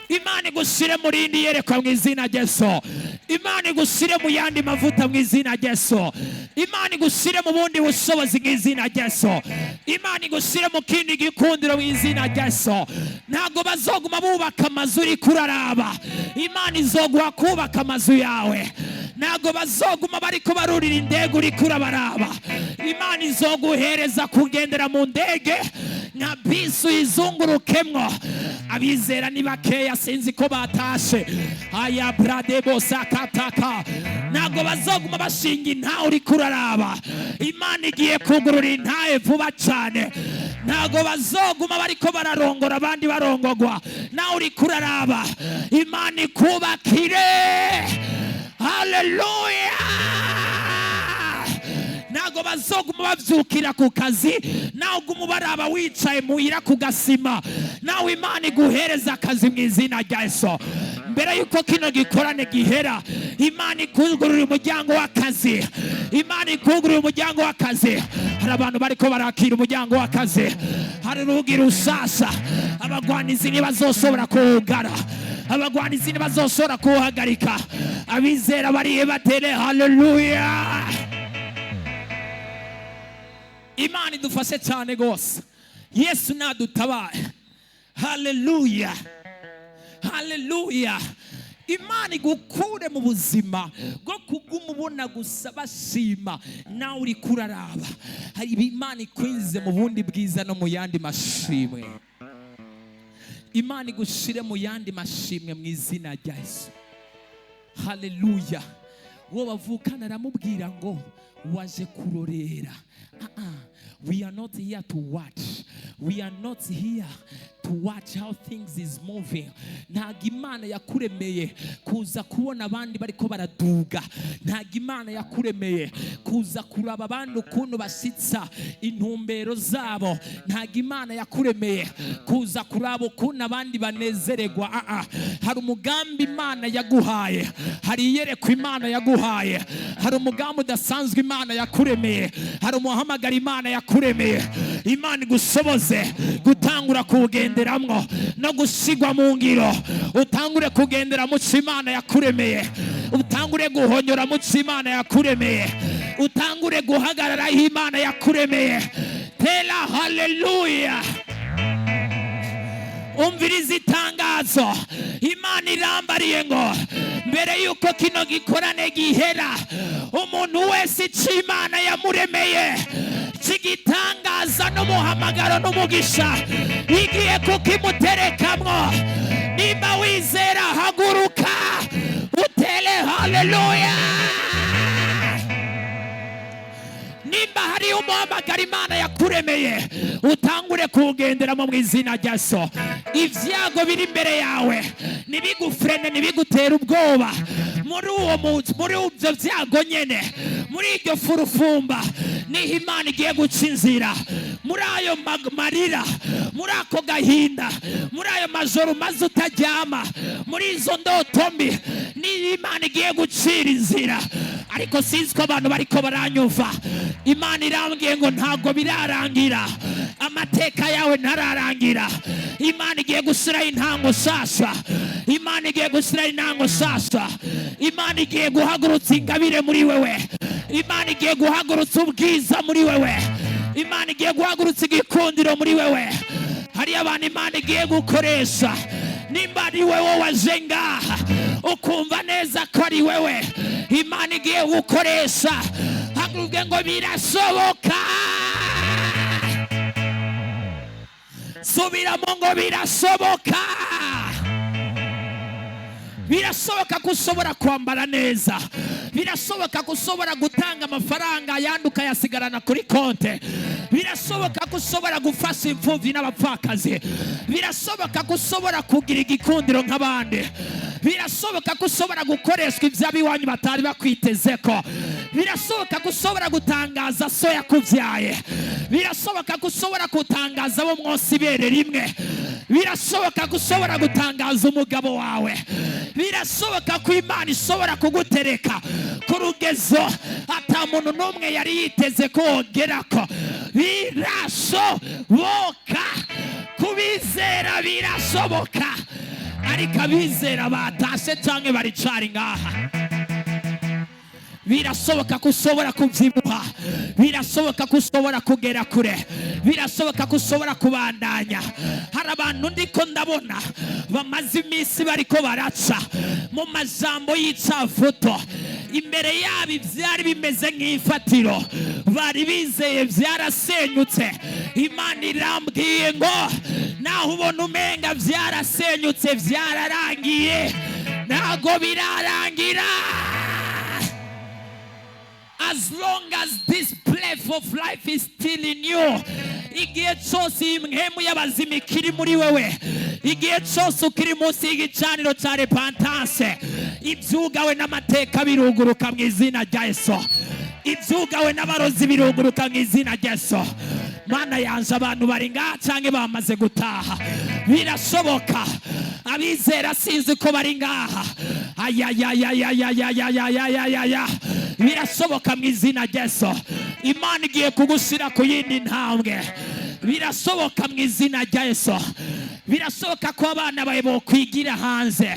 Imana igushyire mu rindi yerekwa mu izina rya Yesu. Imana igushyire mu yandi mavuta mu izina rya Yesu. Imana igushyire mu bundi bushobozi mu izina rya Yesu. Imana igushyire mu kindi gikundiro mu izina rya Yesu. Ntabwo bazoguma bubaka amazu uri kuraraba, Imana izoguha kubaka amazu yawe. Ntabwo bazoguma bariko barurira indege uri kurabaraba, Imana izoguhereza kugendera mu ndege nka bisi, uyizungurukemwo. Abizera ni bakeya, sinzi ko batashe. Aya bradebo sakataka. Ntabwo bazoguma bashinga intahe uri kuraraba, Imana igiye kugurura intahe vuba cyane. Ntabwo bazoguma bariko bararongora abandi barongogwa, nawe uri kuraraba. Imana ikubakire. Haleluya! Ntabwo bazoguma bavyukira ku kazi, nawe uguma ubaraba wicaye muhira ku gasima. Nawe Imana iguhereza akazi mu izina rya Yesu. Mbere yuko kino gikorane gihera, Imana ikugurura umuryango w'akazi. Imana ikugurura umuryango w'akazi. Hari abantu bariko barakira umuryango w'akazi. Hari urugi rushasha, abagwanizi ntibazoshobora kuwugara, abagwanizi ntibazoshobora kuwuhagarika. Abizera bariye batere haleluya! Imana idufashe cyane rwose. Yesu nadutabare. Haleluya, haleluya! Imana igukure mu buzima bwo kuguma ubona gusa bashima, nawe uri kuraraba. Hari Imana ikwinjize mu bundi bwiza no mu yandi mashimwe. Imana igushire mu yandi mashimwe mu izina rya Yesu. Haleluya! Uwo bavukana aramubwira ngo: "Waje kurorera." Ah, ah. We are not here to watch. We are not here to watch how things is moving. Ntabwo Imana yakuremeye kuza kubona abandi bariko baraduga. Ntabwo Imana yakuremeye kuza kuraba abandi ukuntu basitsa intumbero zabo. Ntabwo Imana yakuremeye kuza kuraba ukuntu abandi banezererwa. Ah, ah. Hari umugambi Imana yaguhaye, hari iyerekwa Imana yaguhaye, hari umugambi udasanzwe Imana yakuremeye, hari umuhamagaro Imana yakuremeye. Imana igusoboze gutangura kuwugenderamwo no gusigwa mu ngiro. Utangure kugendera mu cyo Imana yakuremeye, utangure guhonyora mu cyo Imana yakuremeye, utangure guhagarara aho Imana yakuremeye. Tera haleluya! Umviriza itangazo: Imana irambariye ngo mbere yuko kino gikorane gihera, umuntu wese icyo Imana yamuremeye cy'igitangaza n'umuhamagaro n'umugisha, igiye kukimuterekamwo. Nimba wizera, haguruka utere haleluya! Nimba hari umuhamagara Imana yakuremeye, utangure kuwugenderamo mu izina rya So. Ibyago biri imbere yawe ntibigufrene, ntibigutere ubwoba. Muri uwo munsi, muri ibyo byago nyene, muri iryo furufumba, niho Imana igiye guca inzira. Muri ayo marira, muri ako gahinda, muri ayo majoro maze utaryama, muri izo ndoto mbi, niho Niyo Imana igiye gucira inzira, ariko sinzi ko abantu bariko baranyumva. Imana irambwiye ngo ntabwo birarangira, amateka yawe ntararangira. Imana igiye gushyiraho intango sasa. Imana igiye gushyiraho intango sasa. Imana igiye guhagurutsa ingabire muri wewe. Imana igiye guhagurutsa ubwiza muri wewe. Imana igiye guhagurutsa igikundiro muri wewe. Hariyo abantu Imana igiye gukoresha. Nimba ari wewe waje ngaha ukumva neza ko ari wewe Imana igiye gukoresha, haguruke ngo birashoboka. Subiramo ngo birashoboka. Birashoboka ko ushobora kwambara neza. Birashoboka ko ushobora gutanga amafaranga ayandi ukayasigarana kuri konte. Birashoboka ko ushobora gufasha imfubyi n'abapfakazi. Birashoboka ko ushobora kugira igikundiro nk'abandi. Birashoboka ko ushobora gukoreshwa iby'abiwanyu batari bakwiteze ko. Birashoboka ko ushobora gutangaza so yakubyaye. Birashoboka ko ushobora gutangaza abo mwose ibere rimwe. Birashoboka ko ushobora gutangaza umugabo wawe. Birashoboka ko Imana ishobora kugutereka ku rugezo ata muntu n'umwe yari yiteze ko wogerako. Birashoboka kubizera, birashoboka. Ariko abizera batashe canke baricari ngaha. Birashoboka ko ushobora kubyibuha. Birashoboka ko ushobora kugera kure. Birashoboka ko ushobora kubandanya. Hari abantu ndiko ndabona bamaze iminsi bariko baraca mu majambo y'icavuto. Imbere yabo ivyari bimeze nk'ifatiro bari bizeye vyarasenyutse. Imana irambwiye ngo naho ubona umenga vyarasenyutse, vyararangiye, ntago birarangira. As long as this breath of life is still in you, igihe cyose iyi mpwemu y'abazima ikiri muri wewe, igihe cyose ukiri munsi y'igicaniro cya repentance, ibyugawe n'amateka biruguruka mu izina rya Yesu. Ibyugawe n'abarozi biruguruka mu izina rya Yesu. Mana yanje, abantu bari ngaha canke bamaze gutaha? Birashoboka. Abizera sinzi ko bari ngaha. Ayayayayayayayayayaya, birashoboka mu izina rya Yesu. Imana igiye kugushyira ku yindi ntambwe. Birashoboka mu izina rya Yesu. Birashoboka ko abana bawe bokwigira hanze.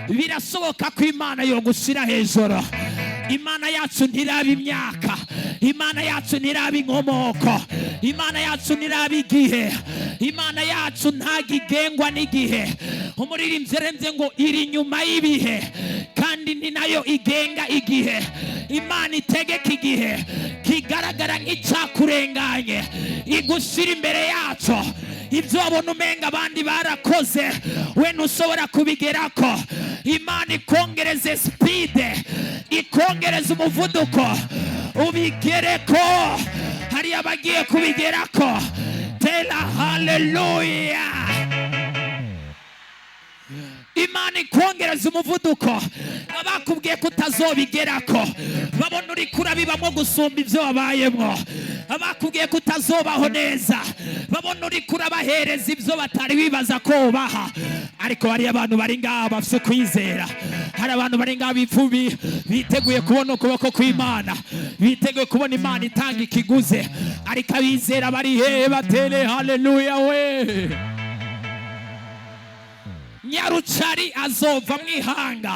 Birashoboka ko Imana yogushyira hejuru. Imana yacu ntiraba imyaka. Imana yacu ntiraba inkomoko. Imana yacu ntiraba igihe. Imana yacu ntago igengwa n'igihe. Umuririmbyi yarembye ngo iri inyuma y'ibihe, kandi ni nayo igenga igihe. Imana itegeka igihe kigaragara nk'icyakurenganye, igushyira imbere yacu. Ibyo wabona umenga abandi barakoze, we ntushobora kubigerako. Imana ikongereze speed, ikongereze umuvuduko, ubigereko. Hari abagiye kubigerako. Tera haleluya. Imana ikongereza umuvuduko. Abakubwiye ko utazobigerako babona uri kurabibamwo gusumba ibyo wabayemwo. Abakubwiye ko utazobaho neza babona uri kurabahereza ibyo batari bibaza ko ubaha. Ariko hariyo abantu bari ngaha bafite kwizera. Hari abantu bari ngaha bipfubi biteguye kubona ukuboko kw'Imana, biteguye kubona Imana itanga ikiguze. Ariko abizera bari hehe? Batere haleluya we. Nyarucari azova mwihanga.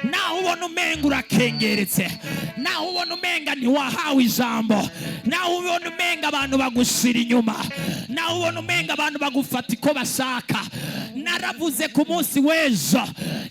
Naho ubona umenga urakengeretse, naho ubona umenga ntiwahawe ijambo, naho ubona umenga abantu bagushira inyuma, naho ubona umenga abantu bagufata uko bashaka, naravuze ku munsi w'ejo,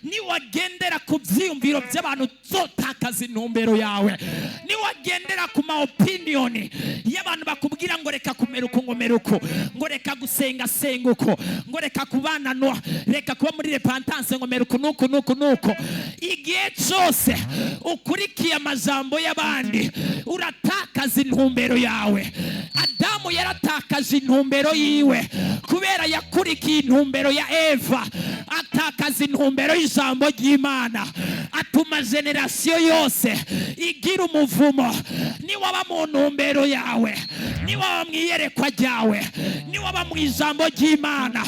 niwagendera ku byiyumviro by'abantu uzotakaza intumbero yawe. Niwagendera ku ma opinion y'abantu bakubwira ngo reka kumera uku, ngo mera uku, ngo reka gusenga senga uku, ngo reka kubana no reka kuba muri repentance, ngo mera uku nuku nuku nuku, igihe cyose ukurikiye amajambo y'abandi uratakaza intumbero yawe. Adamu yaratakaje intumbero yiwe kubera yakurikiye intumbero ya Eva, atakaza intumbero y'ijambo ry'Imana, atuma generasiyo yose igira umuvumo. Niwaba mu ntumbero yawe, niwaba mu iyerekwa ryawe, niwaba mu ijambo ry'Imana,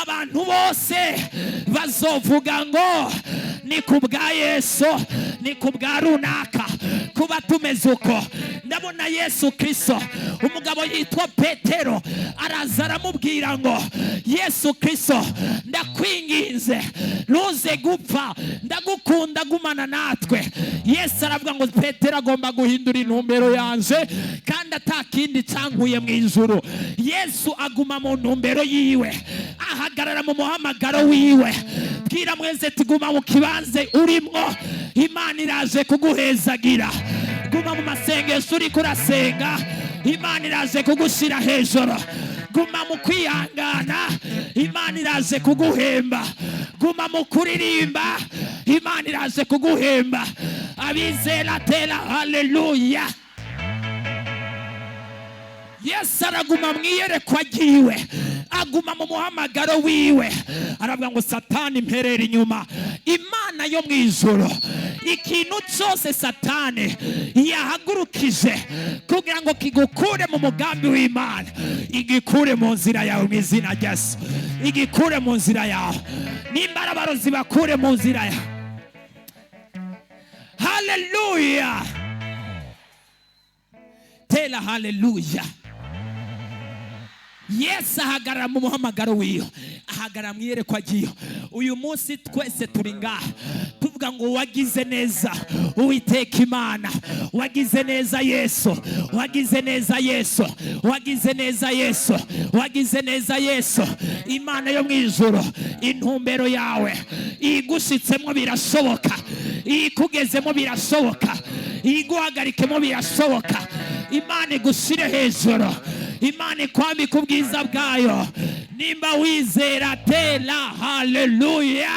abantu bose bazovuga ngo Ni ku bwa Yesu, ni ku bwa runaka kuba tumeze uko. Ndabona Yesu Kristo, umugabo yitwa Petero araza aramubwira ngo: "Yesu Kristo, ndakwinginze ntuze gupfa, ndagukunda, gumana natwe." Yesu aravuga ngo: "Petero agomba guhindura intumbero yanje kandi atakindi cankuye mu ijuru." Yesu aguma mu ntumbero yiwe, ahagarara mu muhamagaro wiwe. Bwira mwese tuguma mu kibanze urimwo, Imana iraje kuguhezagira. Guma mu masengesho uriko urasenga, Imana iraje kugushira hejuru. Guma mu kwihangana, Imana iraje kuguhemba. Guma mu kuririmba, Imana iraje kuguhemba. Abizera, tera haleluya. Yesu araguma mu iyerekwa ryiwe, aguma mu muhamagaro wiwe, aravuga ngo: "Satani, mperera inyuma." Imana yo mu ijuru, ikintu cyose Satani yahagurukije kugira ngo kigukure mu mugambi w'Imana, igikure mu nzira yawe mu izina rya Yesu. Igikure mu nzira yawe. Nimba ari abarozi, bakure mu nzira yawe. Haleluya, tera haleluya. Yesu ahagarara mu muhamagaro wiyo, ahagarara mu iyerekwa ry'iyo. Uyu munsi twese turi ngaha tuvuga ngo: "Wagize neza, Uwiteka Imana, wagize neza Yesu, wagize neza Yesu, wagize neza Yesu, wagize neza Yesu." Imana yo mu ijuru, intumbero yawe igushitsemo birashoboka, ikugezemo birashoboka, iguhagarikemo birashoboka. Imana igushire hejuru, Imana ikwambika ubwiza bwayo. Nimba wizera, tera haleluya.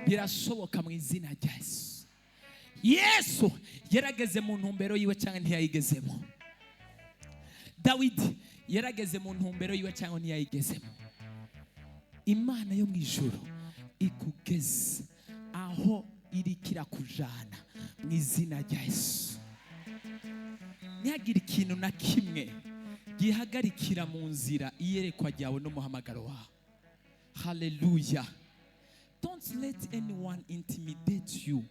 Birashoboka mu izina rya Yesu. Yesu yarageze mu ntumbero yiwe cyangwa ntiyayigezemo? Dawidi yarageze mu ntumbero yiwe cyangwa ntiyayigezemo? Imana yo mu ijuru ikugeze aho iriko irakujana mu izina rya Yesu. Ntihagire ikintu na kimwe gihagarikira mu nzira iyerekwa ryawe n'umuhamagaro wawe. Haleluya. Don't let anyone intimidate you.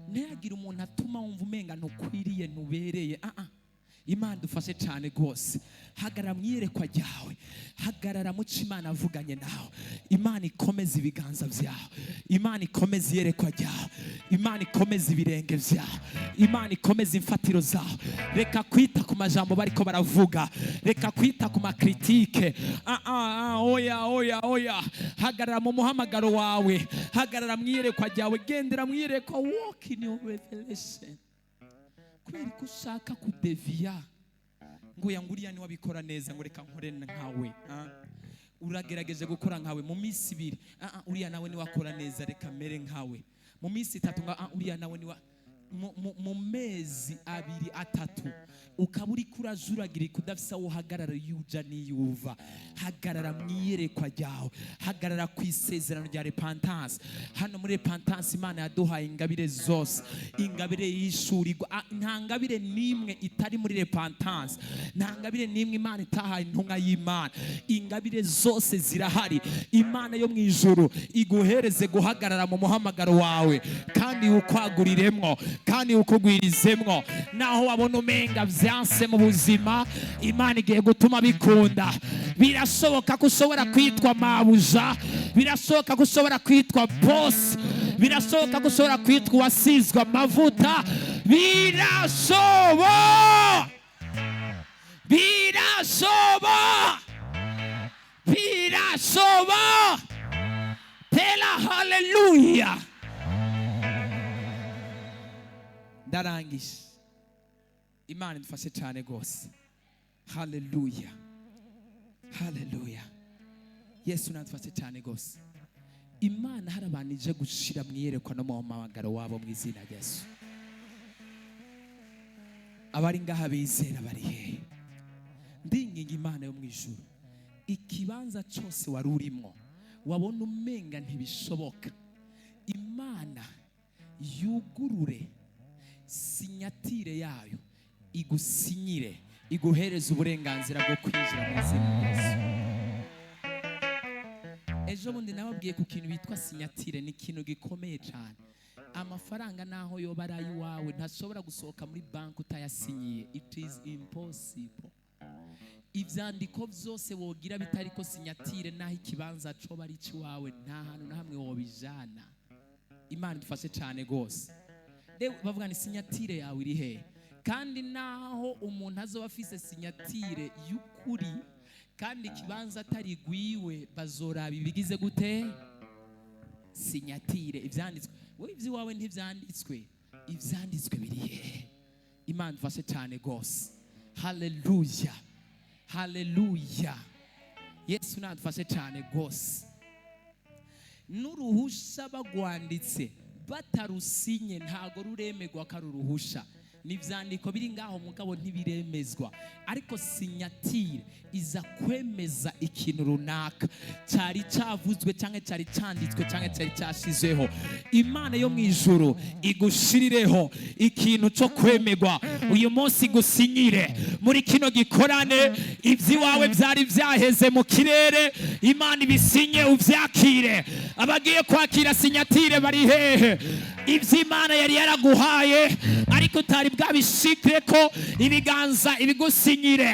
Ntihagire umuntu atuma wumva umenga ntukwiriye, ntubereye. Ah ah, Imana dufashe cyane rwose. Hagarara mu iyerekwa ryawe, hagarara mu cyo Imana avuganye nawe. Imana ikomeze ibiganza byawe, Imana ikomeze iyerekwa ryawe, Imana ikomeze ibirenge byawe, Imana ikomeze imfatiro zawe. Reka kwita ku majambo bariko baravuga, reka kwita ku ma critiques. Ah ah ah, oya, oya, oya. Hagarara mu muhamagaro wawe, hagarara mu iyerekwa ryawe, gendera mu iyerekwa. Walk in your revelation. Kubera ko ushaka kudeviya ngo ya nguriya niwe abikora neza, ngo reka nkore nkawe. Ah. Uragerageje gukora nkawe mu minsi 2. Ah, ah, uriya nawe niwe akora neza, reka mere nkawe. Mu minsi 3 ngo: "Ah, uriya nawe niwe." Mu mezi 2, 3, ukaba uri kurajuragirika, udafise aho uhagarara iyo uja n'iyo uva. Hagarara mu iyerekwa ryawe, hagarara ku isezerano rya repentance. Hano muri repentance Imana yaduhaye ingabire zose, ingabire yishurirwa. Ah, nta ngabire n'imwe itari muri repentance, nta ngabire n'imwe Imana itahaye intumwa y'Imana. Ingabire zose zirahari. Imana yo mu ijuru iguhereze guhagarara mu muhamagaro wawe, kandi ukwaguriremwo, kandi ukugwirizemwo. Naho wabona umenga vyanse mu buzima, Imana igiye gutuma bikunda. Birashoboka ko ushobora kwitwa mabuja, birashoboka ko ushobora kwitwa boss, birashoboka ko ushobora kwitwa uwasizwe amavuta. Birashoboka, birashoboka, birashoboka. Tera haleluya. Ndarangije. Imana idufashe cyane rwose. Haleluya, haleluya. Yesu nadufashe cyane rwose. Imana hari abantu ije gushira mu iyerekwa no mu muhamagaro wabo mu izina rya Yesu. Abari ngaha bizera bari hehe? Ndinginga Imana yo mu ijuru, ikibanza cyose wari urimo wabona umenga ntibishoboka, Imana yugurure signature yayo, igusinyire, iguhereze uburenganzira bwo kwinjira mu izina rya Yesu. Ejo Ejo bundi nababwiye ku kintu bitwa signature. Ni ikintu gikomeye cyane. Amafaranga naho yoba ari ay'iwawe, ntashobora gusohoka muri banki utayasinyiye. It is impossible. Ibyandiko byose wogira bitariko signature, naho ikibanza coba ari icy'iwawe, nta hantu na hamwe wobijana. Imana idufashe cyane rwose. Rero bavuga ni signature yawe iri hehe? Kandi naho umuntu azoba afise signature y'ukuri kandi ikibanza atari gwiwe, bazoraba ibigize gute? Signature, ibyanditswe. Wowe iby'iwawe ntibyanditswe, ibyanditswe biri hehe? Imana idufashe cyane rwose. Haleluya, haleluya! Yesu nadufashe cyane rwose. N'uruhusha bagwanditse batarusinye, ntago ruremegwa ko ari uruhusha. Ni ibyandiko biri ngaho, mugabo ntibiremezwa. Ariko signature iza kwemeza ikintu runaka cyari cyavuzwe, cyangwa cyari cyanditswe, cyangwa cyari cyashizeho. Imana yo mu ijuru igushirireho ikintu cyo kwemegwa uyu munsi, igusinyire muri kino gikorane. Iby'iwawe byari byaheze mu kirere, Imana ibisinye, ubyakire. Abagiye kwakira signature bari hehe? Iby'Imana yari yaraguhaye ariko utari bwabishikire ko ibiganza, ibigusinyire.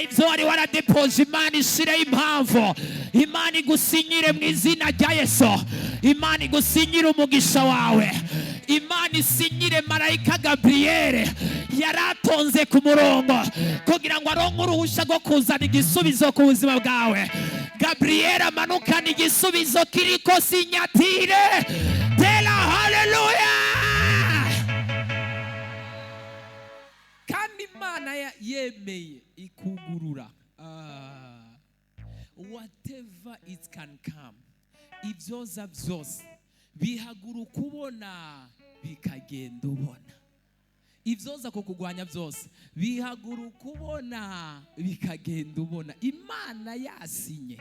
Ibyo wari waradepoje, Imana ishireho impamvu, Imana igusinyire mu izina rya Yesu. Imana igusinyire umugisha wawe. Imana isinyire marayika Gaburiyeri yari atonze ku murongo kugira ngo aronke uruhushya rwo kuzana igisubizo ku buzima bwawe. Gaburiyeri amanukana igisubizo kiriko signature. Tera haleluya! Kandi Imana yemeye ikugurura. Whatever it can come, ibyoza byose bihaguruka ubona, bikagenda ubona. Ibyoza kukugwanya byose bihaguruka ubona, bikagenda ubona. Imana yasinye.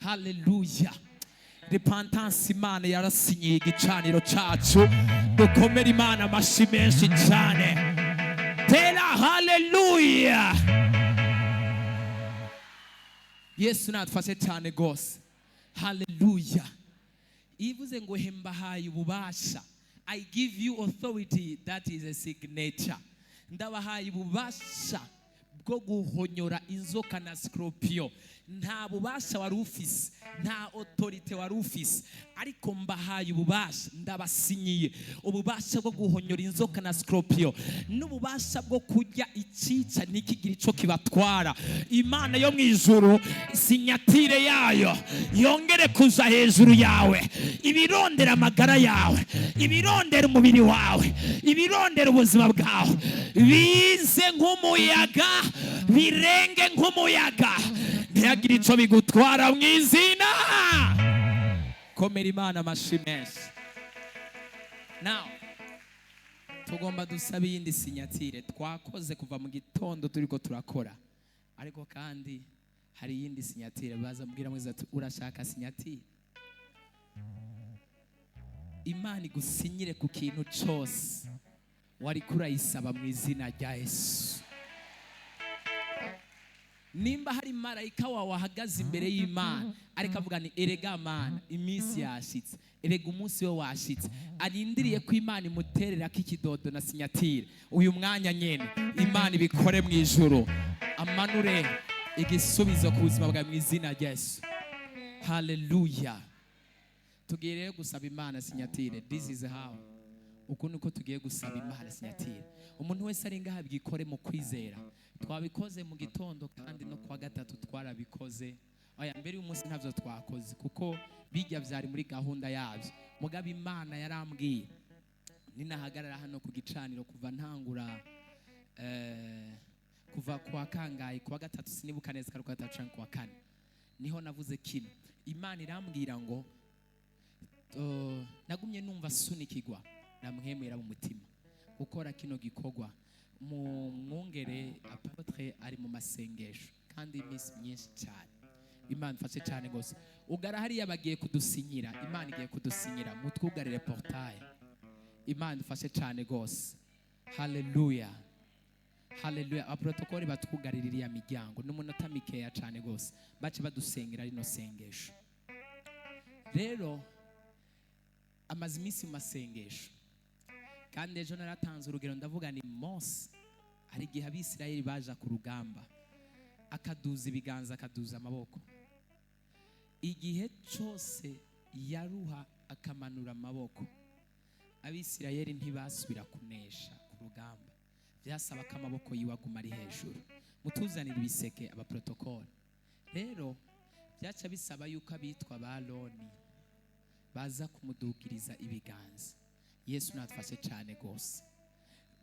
Haleluya! Repentance, Imana yarasinyiye igicaniro cacu. Dukomere Imana amashyi menshi cyane. Tera haleluya! Yesu nadufashe cyane rwose. Haleluya! Ivuze ngo hembahaye ububasha, I give you authority, that is a signature. Ndabahaye ububasha bwo guhonyora inzoka na scorpion. Nta bubasha wari ufise, nta autorité wari ufise, ariko mbahaye ububasha, ndabasinyiye ububasha bwo guhonyora inzoka na scorpion, n'ububasha bwo kurya icica ntikigire ico kibatwara. Imana yo mu ijuru, signature yayo yongere kuza hejuru yawe. Ibirondera amagara yawe, ibirondera umubiri wawe, ibirondera ubuzima bwawe, bize nk'umuyaga, birenge nk'umuyaga, ntihagire ico bigutwara mu izina. Komera Imana amashi menshi. Now tugomba dusabe iyindi signature. Twakoze kuva mu gitondo turiko turakora, ariko kandi hari iyindi signature. Baza mbwira mwiza ati: "Urashaka signature? Imana igusinyire ku kintu cyose wari kurayisaba mu izina rya Yesu." Nimba hari marayika wawe ahagaze imbere y'Imana ariko avuga ni: "Erega Mana, iminsi yashitse, erega umunsi we washitse," arindiriye ko Imana imuterera ko ikidodo na signature, uyu mwanya nyene Imana ibikore mu ijuru, amanure igisubizo ku buzima bwawe mu izina rya Yesu. Haleluya! Tugiye rero gusaba Imana signature. This is how, uku niko tugiye gusaba Imana signature. Umuntu wese ari ngaha bwikore mu kwizera. Twabikoze mu gitondo, kandi no kuwa gatatu twarabikoze. Oya, mbere y'umunsi ntabyo twakoze kuko bijya byari muri gahunda yabyo. Mugabo Imana yarambwiye ninahagarara hano ku gicaniro kuva ntangura, kuva kuwa kangahe, kuwa gatatu, sinibuka neza ko ari kuwa gatatu canke kuwa kane, niho navuze kino. Imana irambwira ngo nagumye numva sunikigwa namwemera mu mutima gukora kino gikorwa. Mu mwungere apôtre ari mu masengesho kandi iminsi myinshi cyane. Imana ifashe cyane rwose. Ugara hariya, bagiye kudusinyira. Imana igiye kudusinyira. Mutwugarire portail. Imana ifashe cyane rwose. Haleluya, haleluya! Abaprotokole batwugarira iriya miryango n'umunota mikeya cyane rwose, bace badusengera rino sengesho. Rero amaze iminsi mu masengesho, kandi ejo naratanze urugero ndavuga ni Mose, hari igihe Abisirayeli baja ku rugamba akaduza ibiganza, akaduza amaboko, igihe cyose yaruha akamanura amaboko, Abisirayeli ntibasubira kunesha ku rugamba. Byasaba ko amaboko yiwe aguma ari hejuru. Mutuzanira ibiseke abaprotokole. Rero byaca bisaba yuko abitwa ba Loni baza kumudugiriza ibiganza. Yesu natufashe cyane rwose.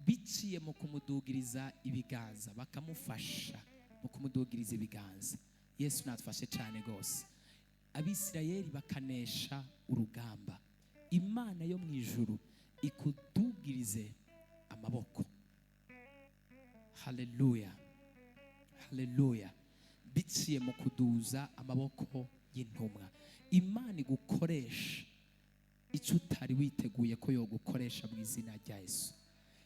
Biciye mu kumudugiriza ibiganza, bakamufasha mu kumudugiriza ibiganza. Yesu natufashe cyane rwose. Abisirayeli bakanesha urugamba. Imana yo mu ijuru ikudugirize amaboko. Haleluya, haleluya. Biciye mu kuduza amaboko y'intumwa, Imana igukoresha icyo utari witeguye ko yogukoresha mu izina rya Yesu.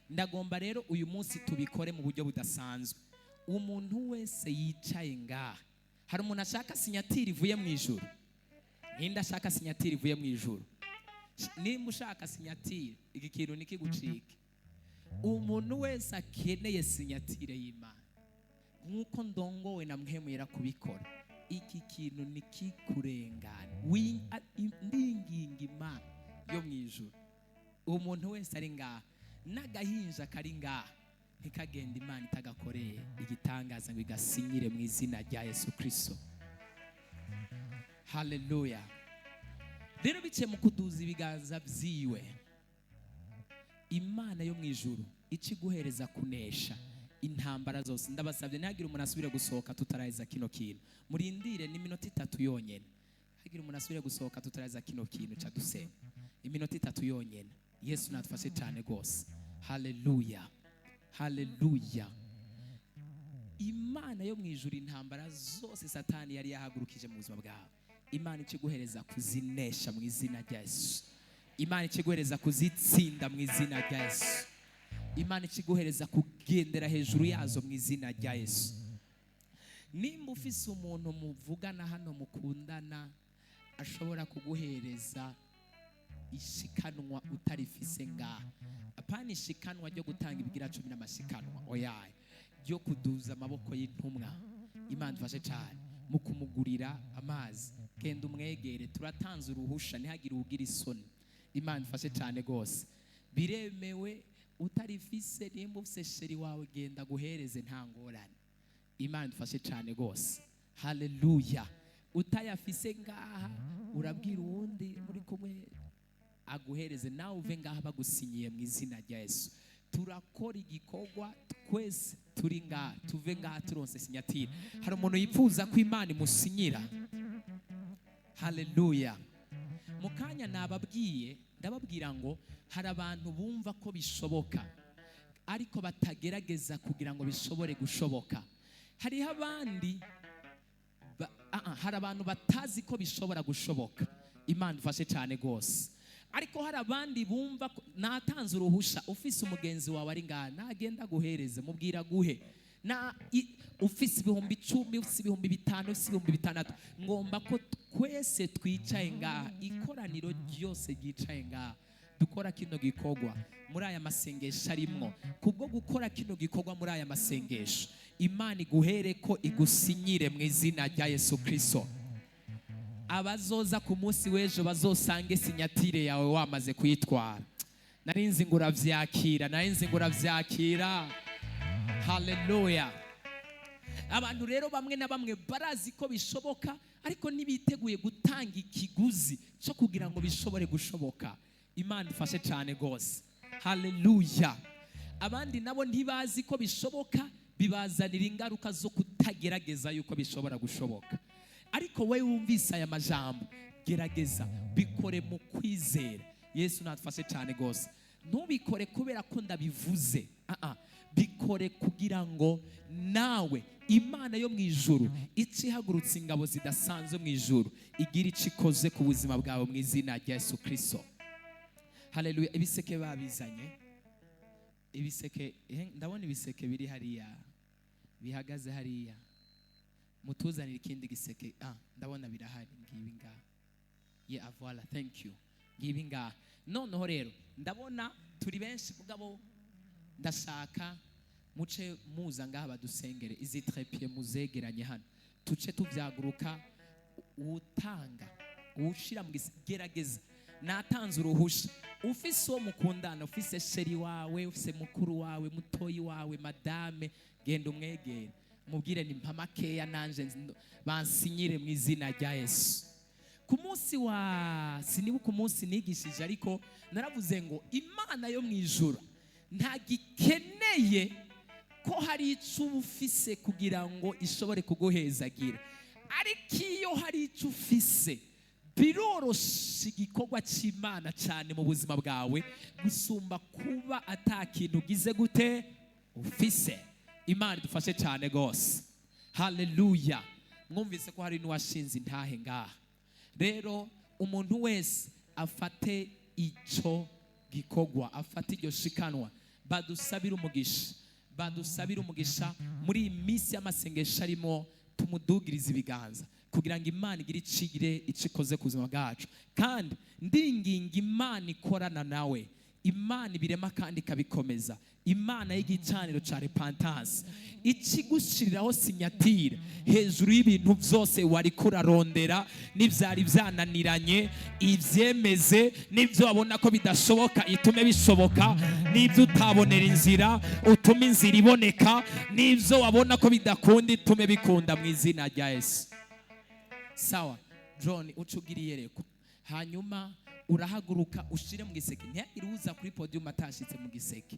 Ndagomba rero uyu munsi tubikore mu buryo budasanzwe. Umuntu wese yicaye ngaha, hari umuntu ashaka signature ivuye mu ijuru? Ninde ashaka signature ivuye mu ijuru? Nimba ushaka signature, iki kintu ntikigucike. Umuntu wese akeneye signature y'Imana, nk'uko ndongowe na mwemera kubikora, iki kintu ntikikurengane. Ndinginga Imana yo mu ijuru, umuntu wese ari ngaha n'agahinja kari ngaha ntikagenda Imana itagakoreye igitangaza ngo igasinyire mu izina rya Yesu Kristo. Haleluya. Rero biciye mu kuduza ibiganza byiwe, Imana yo mu ijuru ikiguhereza kunesha intambara zose. Ndabasabye ntihagire umuntu asubire gusohoka tutaraheza kino kintu. Murindire ni iminota 3 yonyene. Ntihagire umuntu asubire gusohoka tutaraheza kino kintu ca dusenga. Iminota 3 yonyene. Yesu natufashe cyane rwose. Haleluya, haleluya. Imana yo mu ijuru intambara zose Satani yari yahagurukije mu buzima bwawe, Imana ikiguhereza kuzinesha mu izina rya Yesu. Imana ikiguhereza kuzitsinda mu izina rya Yesu. Imana ikiguhereza kugendera hejuru yazo mu izina rya Yesu. Nimba ufise umuntu muvugana hano mukundana ashobora kuguhereza ishikanwa utarifise ngaha, apana ishikanwa ryo gutanga ibigira 10 n'amashikanwa, oyaye, ryo kuduza amaboko y'intumwa. Imana ifashe cyane mu kumugurira amazi. Genda umwegere, turatanze uruhusha, ntihagire ugira isoni. Imana ifashe cyane rwose. Biremewe utarifise, nimba ufise chéri wawe genda guhereze, nta ngorane. Imana ifashe cyane rwose. Haleluya. Utayafise ngaha urabwira uwundi muri kumwe aguhereze, nawe uve ngaha bagusinyiye mu izina rya Yesu. Turakora igikorwa twese turi ngaha, tuve ngaha turonse signature. Hari umuntu yifuza ko Imana imusinyira? Haleluya. Mu kanya nababwiye, ndababwira ngo hari abantu bumva ko bishoboka ariko batagerageza kugira ngo bishobore gushoboka. Hariho abandi hari abantu batazi ko bishobora gushoboka. Imana ifashe cyane rwose. Ariko hari abandi bumva ko natanze uruhusha, ufise umugenzi wawe ari ngaha nagenda guhereze, mubwira guhe. Na ufise 10,000, ufise 5,000, ufise 6,000, ngomba ko twese twicaye ngaha, ikoraniro ryose ryicaye ngaha, dukora kino gikorwa muri aya masengesho arimwo. Kubwo gukora kino gikorwa muri aya masengesho, Imana iguhere ko igusinyire mu izina rya Yesu Kristo. Abazoza ku munsi w'ejo bazosange signature yawe wamaze kuyitwara. Narinzi ngo uravyakira, narinzi ngo uravyakira. Haleluya. Abantu rero bamwe na bamwe barazi ko bishoboka ariko ntibiteguye gutanga ikiguzi cyo kugira ngo bishobore gushoboka. Imana ifashe cyane rwose. Haleluya. Abandi nabo ntibazi ko bishoboka, bibazanira ingaruka zo kutagerageza yuko bishobora gushoboka. Ariko we wumvise aya majambo, gerageza, bikore mu kwizera. Yesu natufashe cyane rwose. Ntubikore kubera ko ndabivuze, bikore kugira ngo nawe Imana yo mu ijuru icihagurutse ingabo zidasanzwe mu ijuru igira icyo ikoze ku buzima bwawe mu izina rya Yesu Kristo. Haleluya. Ibiseke babizanye, ibiseke, ndabona ibiseke biri hariya bihagaze hariya. Mutuzanire ikindi giseke. Ndabona birahari, ngibi ngaha. Yeah, voilà, thank you. Ngibi ngaha. Noneho rero ndabona turi benshi, mugabo ndashaka muce muza ngaha badusengere. Izi trépied muzegeranye hano, tuce tuvyaguruka. Utanga, ushira mu gerageza. Natanze uruhusha. Ufise uwo mukundana, ufise chéri wawe, ufise mukuru wawe, mutoyi wawe, madame, genda umwegere, mubwire ni mpa makeya nanje bansinyire mu izina rya Yesu. Ku munsi wa, sinibuka umunsi nigishije, ariko naravuze ngo Imana yo mu ijuru ntagikeneye ko hari icyo uba ufise kugira ngo ishobore kuguhezagira, ariko iyo hari icyo ufise birorosha igikorwa cy'Imana cyane mu buzima bwawe gusumba kuba ata kintu ugize gute ufise. Imana idufashe cyane rwose. Haleluya! Mwumvise ko hari n'uwashinze intahe ngaha. Rero umuntu wese afate icyo gikorwa, afate iryo shikanwa, badusabire umugisha, badusabire umugisha muri iyi minsi y'amasengesho arimo. Tumudugirize ibiganza kugira ngo Imana igire icigire icyo ikoze ku buzima bwacu. Kandi ndinginga Imana ikorana nawe, Imana ibirema kandi ikabikomeza, Imana y'igicaniro cya repentance, ikigushiriraho signature hejuru y'ibintu byose wari kurarondera n'ibyari byananiranye, ibyemeze n'ibyo wabona ko bidashoboka itume bishoboka, n'ibyo utabonera inzira utume inzira iboneka, n'ibyo wabona ko bidakunda itume bikunda mu izina rya Yesu. Sawa John, uca ugira iyerekwa, hanyuma urahaguruka ushire mu giseke. Ntihagire uza kuri podium atashitse mu giseke.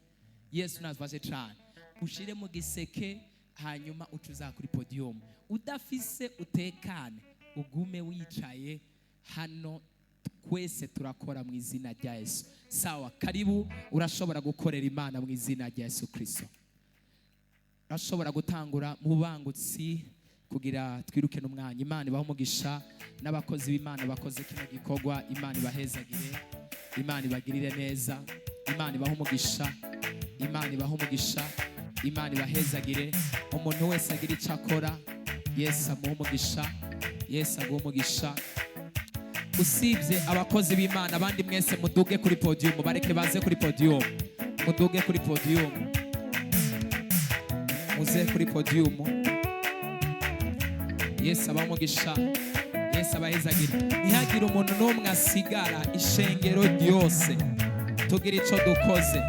Yesu nazafashe cane. Ushire mu giseke, hanyuma uca uza kuri podium. Udafise utekane, ugume wicaye hano, twese turakora mu izina rya Yesu. Sawa, karibu, urashobora gukorera Imana mu izina rya Yesu Kristo. Urashobora gutangura mu bangutsi kugira twiruke n'umwanya. Imana ibahe umugisha n'abakozi b'Imana bakoze kino gikorwa. Imana ibahezagire, Imana ibagirire neza, Imana ibahe umugisha, Imana ibahe umugisha, Imana ibahezagire. Umuntu wese agira icyo akora, Yesu amuhe umugisha, Yesu aguhe umugisha. Usibye abakozi b'Imana, abandi mwese muduge kuri podium, bareke baze kuri podium. Muduge kuri podium, muze kuri podium. Yesu abahe umugisha, Yesu abahezagire. Ntihagire umuntu n'umwe asigara. Ishengero ryose tugira icyo dukoze,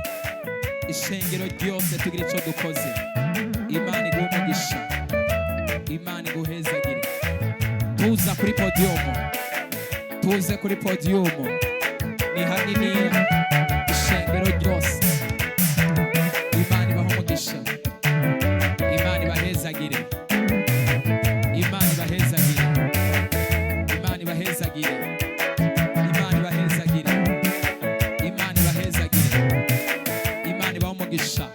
ishengero ryose tugira icyo dukoze. Imana iguhe umugisha, Imana iguhezagire. Tuza kuri podium, tuze kuri podium, ni hanini. Ishengero ryose, Imana ibahe umugisha, Imana ibahezagire, Imana ibahezagire, Imana ibahezagire, Imana ibahezagire, Imana ibahezagire, Imana ibahe umugisha,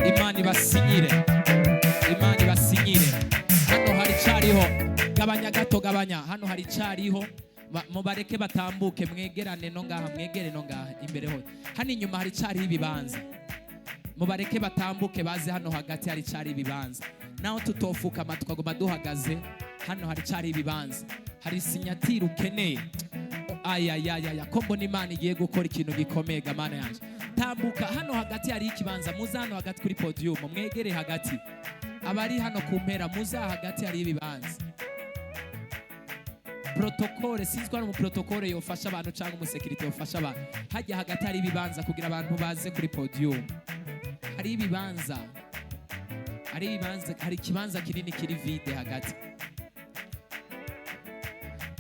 Imana ibasinyire, Imana ibasinyire. Hano hari icariho. Gabanya gato, gabanya. Hano hari icariho. Mubareke batambuke, mwegerane no ngaha, mwegere no ngaha imbere hose. Hano inyuma hari icariho ibibanza. Mubareke batambuke baze hano hagati, hari icari ibibanza. Naho tutofukama tukaguma duhagaze, hano hari icari ibibanza. Hari signature ukeneye. Ayayayaya, ko mbona Imana igiye gukora ikintu gikomeye gamana yanjye! Tambuka hano hagati, hari ikibanza. Muze hano hagati kuri podium, mwegere hagati. Abari hano ku mpera, muze aha hagati, hari ibibanza. Protocole, sinzi ko hari umuprotocole yofasha abantu cyangwa umusécurité yofasha abantu. Hajya hagati hari ibibanza kugira abantu baze kuri podium. Hari ibibanza, hari ibibanza, hari ikibanza kinini kiri vide hagati.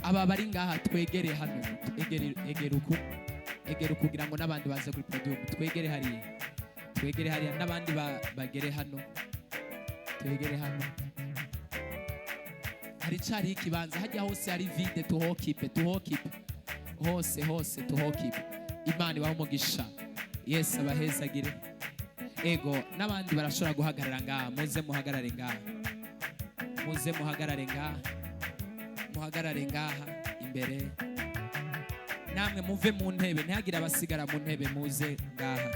Aba bari ngaha twegere hano, egere, egere uku, egere uku kugira ngo n'abandi baze kuri podium. Twegere hariya, twegere hariya, n'abandi bagere hano, twegere hano. Hari cari ikibanza hajya hose hari vide. Tuhokipe, tuhokipe hose hose, tuhokipe. Imana ibahe umugisha, Yesu abahezagire. Ego, n'abandi barashobora guhagarara ngaha. Muze muhagarare ngaha, muze muhagarare ngaha, muhagarare ngaha imbere. Namwe muve mu ntebe, ntihagire abasigara mu ntebe. Muze ngaha,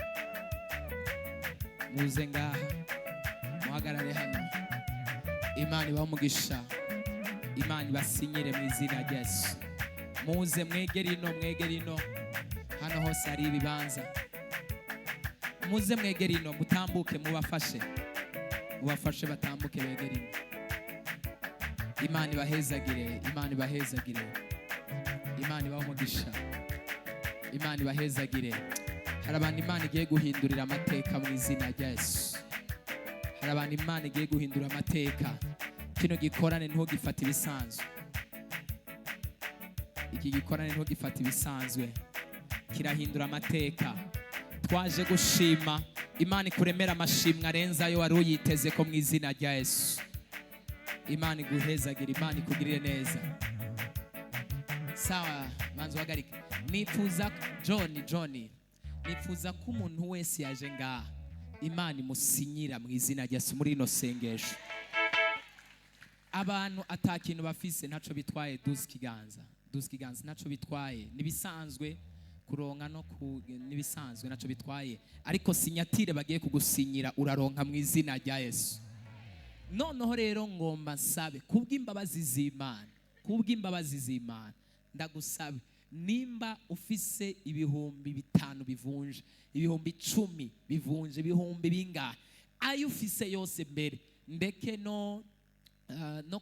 muze ngaha, muhagarare hano. Imana ibahe umugisha, Imana ibasinyire mu izina rya Yesu. Muze mwegere ino, mwegere ino, hano hose hari ibibanza. Muze mwegere ino, mutambuke, mubafashe, mubafashe batambuke begere ino. Imana ibahezagire, Imana ibahezagire, Imana ibahe umugisha, Imana ibahezagire. Hari abantu Imana igiye guhindurira amateka mu izina rya Yesu. Hari abantu Imana igiye guhindura amateka. Kino gikorane ntugifate ibisanzwe, iki gikorane ntugifate ibisanzwe, kirahindura amateka. Twaje gushima Imana ikuremera amashimwe arenze ayo wari uyiteze ko mu izina rya Yesu. Imana iguhezagire, Imana ikugirire neza. Sawa, manzi uhagarike. Nifuza John, John, nifuza ko umuntu wese yaje ngaha Imana imusinyira mu izina rya Yesu muri ino sengesho. Abantu atakintu bafise ntaco bitwaye, duza ikiganza, duza ikiganza, ntaco bitwaye, nibisanzwe kuronka no ku nibisanzwe, ntaco bitwaye, ariko signature bagiye kugusinyira uraronka mu izina rya Yesu. Noneho rero ngomba nsabe kubw'imbabazi z'Imana, kubw'imbabazi z'Imana ndagusabe, nimba ufise 5000 bivunje, 10,000 bivunje, ibihumbi bingahe, ayo ufise yose mbere ndeke no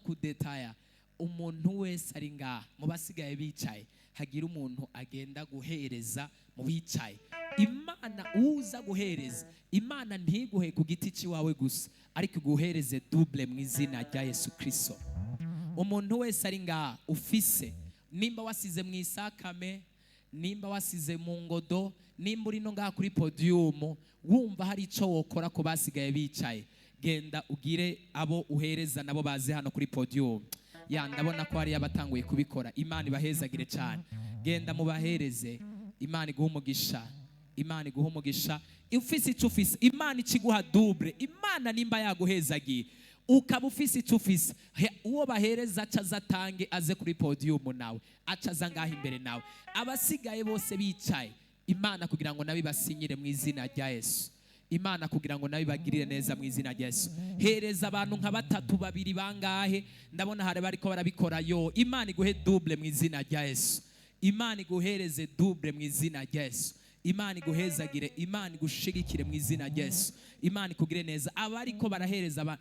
kudetaya, umuntu wese ari ngaha mu basigaye bicaye hagira umuntu agenda guhereza mu bicaye. Imana uza guhereza, Imana ntiguhe ku giti ciwawe gusa, ariko iguhereze double mu izina rya Yesu Kristo. Umuntu wese ari ngaha ufise, nimba wasize mu isakame, nimba wasize mu ngodo, nimba uri no ngaha kuri podium wumva hari ico wokora ku basigaye bicaye, genda ugire abo uhereza nabo baze hano kuri podium. Ya, ndabona ko hari abatanguye kubikora. Imana ibahezagire cyane. Genda mubahereze, Imana iguhe umugisha, Imana iguhe umugisha. Ufise ico ufise, Imana ikiguha double. Imana nimba yaguhezagiye ukaba ufise ico ufise, uwo bahereza aca aza atange, aze kuri podium nawe, aca aza ngaho imbere nawe. Abasigaye bose bicaye, Imana kugira ngo nabi basinyire mu izina rya Yesu. Imana kugira ngo nabi bagirire neza mu izina rya Yesu. Hereza abantu nka batatu, babiri, bangahe, ndabona hari bariko barabikora. Yo, Imana iguhe double mu izina rya Yesu. Imana iguhereze double mu izina rya Yesu. Imana iguhezagire, Imana igushigikire mu izina rya Yesu. Imana ikugire neza. Abariko barahereza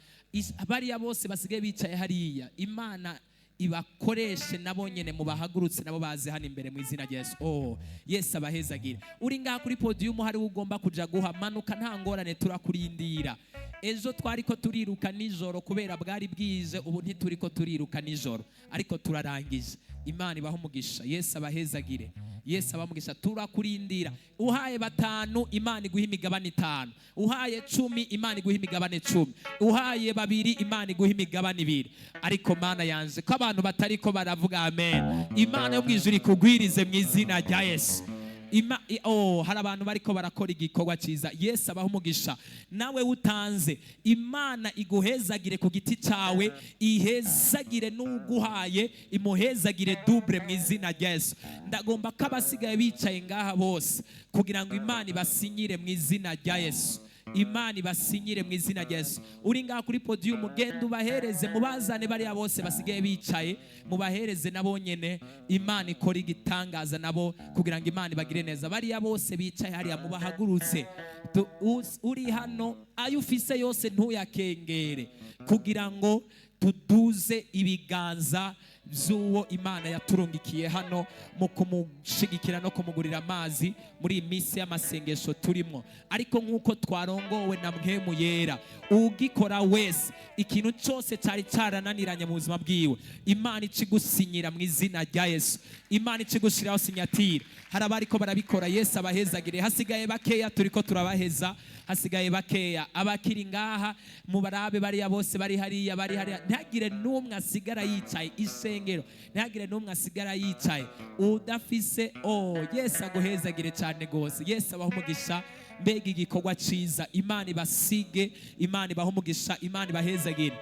bariya bose basigaye bicaye hariya, Imana ibakoreshe nabo nyene mubahagurutse nabo baze hano imbere mu izina rya Yesu. Oh, Yesu abahezagire. Uri ngaha kuri podium hari ugomba kuja guha, manuka nta ngorane, turakurindira. Ejo twariko turiruka nijoro kubera bwari bwije, ubu ntituriko turiruka nijoro, ariko turarangije. Imana ibahe umugisha, Yesu abahezagire, Yesu abahe umugisha. Turakurindira. Uhaye 5 Imana iguha imigabane 5, uhaye 10 Imana iguha imigabane 10, uhaye 2 Imana iguha imigabane 2. Ariko Mana yanje, ko abantu batariko baravuga amen, Imana yo mu ijuru ikugwirize mu izina rya Yesu. Hari abantu bariko barakora igikorwa cyiza. Yesu abahe umugisha. Nawe utanze, Imana iguhezagire ku giti cyawe, ihezagire n'uguhaye, imuhezagire double mu izina rya Yesu. Ndagomba ko abasigaye bicaye ngaha bose kugira ngo Imana ibasinyire mu izina rya Yesu. Imana ibasinyire mu izina rya Yesu. Uri ngaha kuri podium, genda ubahereze, mubazane bariya bose basigaye bicaye, mubahereze nabo nyene. Imana ikora igitangaza nabo kugira ngo Imana ibagire neza. Bariya bose bicaye hariya mubahagurutse. Uri hano ayo ufise yose ntuyakengere, kugira ngo tuduze ibiganza by'uwo Imana yaturungikiye hano mu kumushigikira no kumugurira amazi muri iyi minsi y'amasengesho turimo. Ariko nk'uko twarongowe na Mpwemu Yera, ugikora wese ikintu cyose cyari cyarananiranye mu buzima bwiwe, Imana ikigusinyira mu izina rya Yesu. Imana ikigushiraho signature. Hari abariko barabikora, Yesu abahezagire. Hasigaye bakeya, turiko turabaheza, hasigaye bakeya. Abakiri ngaha mubarabe, bariya bose bari hariya, bari hariya, ntihagire n'umwe asigara yicaye. Isengero ntihagire n'umwe asigara yicaye udafise. Oh, Yesu aguhezagire cyane gose. Yesu abahe umugisha. Mbega igikorwa ciza! Imana ibasige, Imana ibahe umugisha, Imana ibahezagire.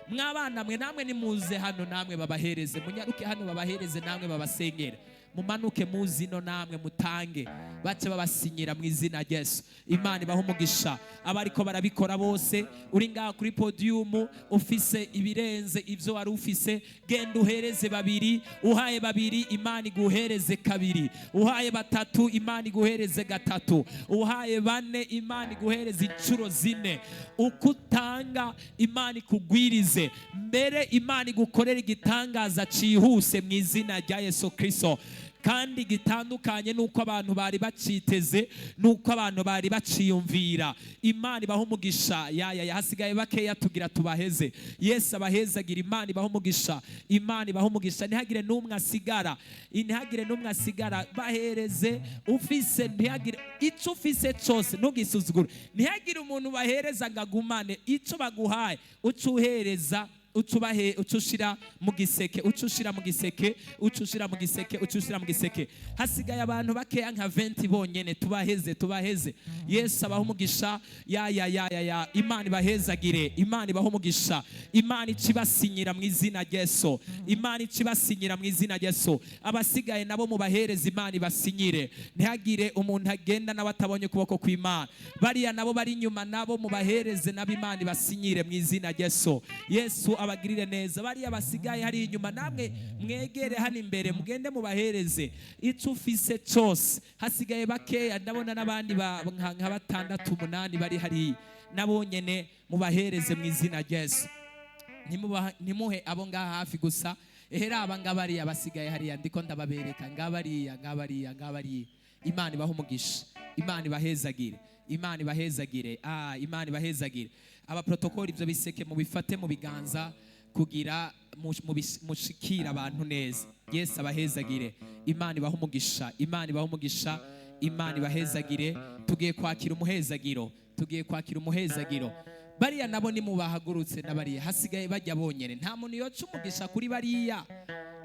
Mwabana mwe namwe nimuze hano, namwe babahereze, munyaruke hano babahereze, namwe babasengere. Mumanuke muzino namwe mutange, bace babasinyira mu izina rya Yesu. Imana ibahe umugisha abariko barabikora bose. Uri ngaha kuri podium ufise ibirenze ivyo wari ufise, genda uhereze babiri. Uhaye babiri, Imana iguhereze kabiri. Uhaye batatu, Imana iguhereze gatatu. Uhaye bane, Imana iguhereze incuro zine. Uko utanga, Imana ikugwirize. Mbere Imana igukorera igitangaza cihuse mu izina rya Yesu Kristo, kandi gitandukanye n'uko abantu bari baciteze, n'uko abantu bari baciyumvira. Imana ibaha umugisha. Ya ya ya, hasigaye bakeya tugira tubaheze. Yesu abahezagira. Imana ibaha umugisha, Imana ibaha umugisha. Ntihagire n'umwe asigara, ntihagire n'umwe asigara. Bahereze ufise, ntihagire ico ufise cose, ntugisuzugure. Ntihagire umuntu bahereza ngo agumane ico baguhaye. Uca uhereza, ucubahe, ucushira mu giseke, ucushira mu giseke, ucushira mu giseke, ucushira mu giseke. Hasigaye abantu bakeya nka 20 bonyene. Tubaheze, tubaheze. Yesu abaha umugisha. Ya ya ya ya ya, Imana ibahezagire, Imana ibaha umugisha. Imana icibasinyira mu izina rya Yesu. Imana icibasinyira mu izina rya Yesu. Abasigaye nabo mubahereze, Imana ibasinyire. Ntihagire umuntu agenda nawe atabonye ukuboko kw'Imana. Bariya nabo bari inyuma nabo mubahereze, nabo Imana ibasinyire mu izina rya Yesu. Yesu abagirire neza. Bariya basigaye hari inyuma, namwe mwegere hano imbere, mugende mubahereze ico ufise cose. Hasigaye bakeya, ndabona n'abandi nka batandatu, umunani bari hariya, nabo nyene mubahereze mu izina rya Yesu. Ntimuhe abo ngaha hafi gusa. Ehera aba ngabariya basigaye hariya, ndiko ndababereka, ngabariya, ngabariya, ngabariya. Imana ibahe umugisha, Imana ibahezagire, Imana ibahezagire. Imana ibahezagire. Abaprotokoli, ivyo biseke mubifate mu biganza kugira mushikire abantu neza. Yesu abahezagire. Imana ibahe umugisha, Imana ibahe umugisha, Imana ibahezagire. Tugiye kwakira umuhezagiro, tugiye kwakira umuhezagiro. Bariya nabo nimubahagurutse, n'abariya hasigaye bajya bonyene. Nta muntu yoca umugisha kuri bariya,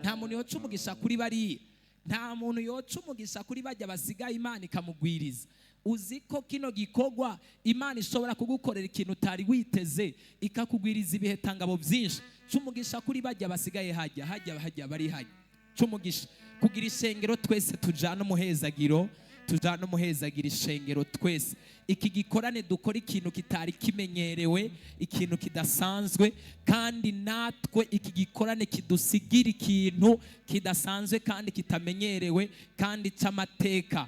nta muntu yoca umugisha kuri bariya, nta muntu yoca umugisha kuri bajya basigaye, Imana ikamugwiriza. Uzi ko kino gikorwa Imana ishobora kugukorera ikintu utari witeze, ikakugwiriza ibihetangabo byinshi. Ca umugisha kuri bajya basigaye hajya, hajya, hajya bari hajya. Ca umugisha kugira ishengero twese tujana umuhezagiro, tujana umuhezagiro ishengero twese. Iki gikorane dukora ikintu kitari kimenyerewe, ikintu kidasanzwe, kandi natwe iki gikorane kidusigira ikintu kidasanzwe kandi kitamenyerewe kandi c'amateka.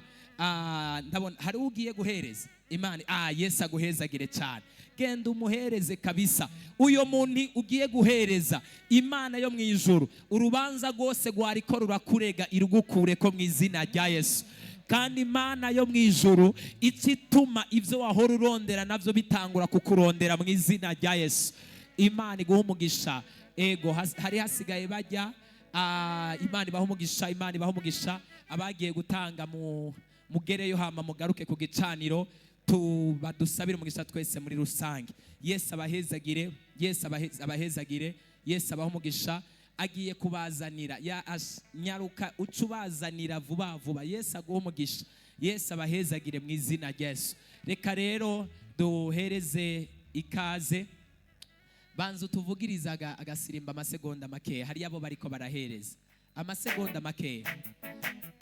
Ndabona hari ugiye guhereza Imana. Yesu aguhezagire cyane. Genda umuhereze kabisa. Uyo muntu ugiye guhereza, Imana yo mu ijuru urubanza rwose rwariko rurakurega irugukureko mu izina rya Yesu. Kandi Imana yo mu ijuru icituma ivyo wahora urondera navyo bitangura kukurondera mu izina rya Yesu. Imana iguha umugisha. Ego, hari hasigaye bajya. Imana ibaha umugisha, Imana ibaha umugisha. Abagiye gutanga mugereyo, hama mugaruke ku gicaniro, tubadusabire umugisha twese muri rusange. Yesu abahezagire, Yesu abahezagire, Yesu abaha umugisha. Agiye kubazanira ya nyaruka ucubazanira vuba vuba. Yesu aguhe umugisha, Yesu abahezagire mu izina rya Yesu. Reka rero duhereze ikaze. Banza utuvugiriza agasirimba amasegonda makeya. Hariya abo bariko barahereza amasegonda makeya,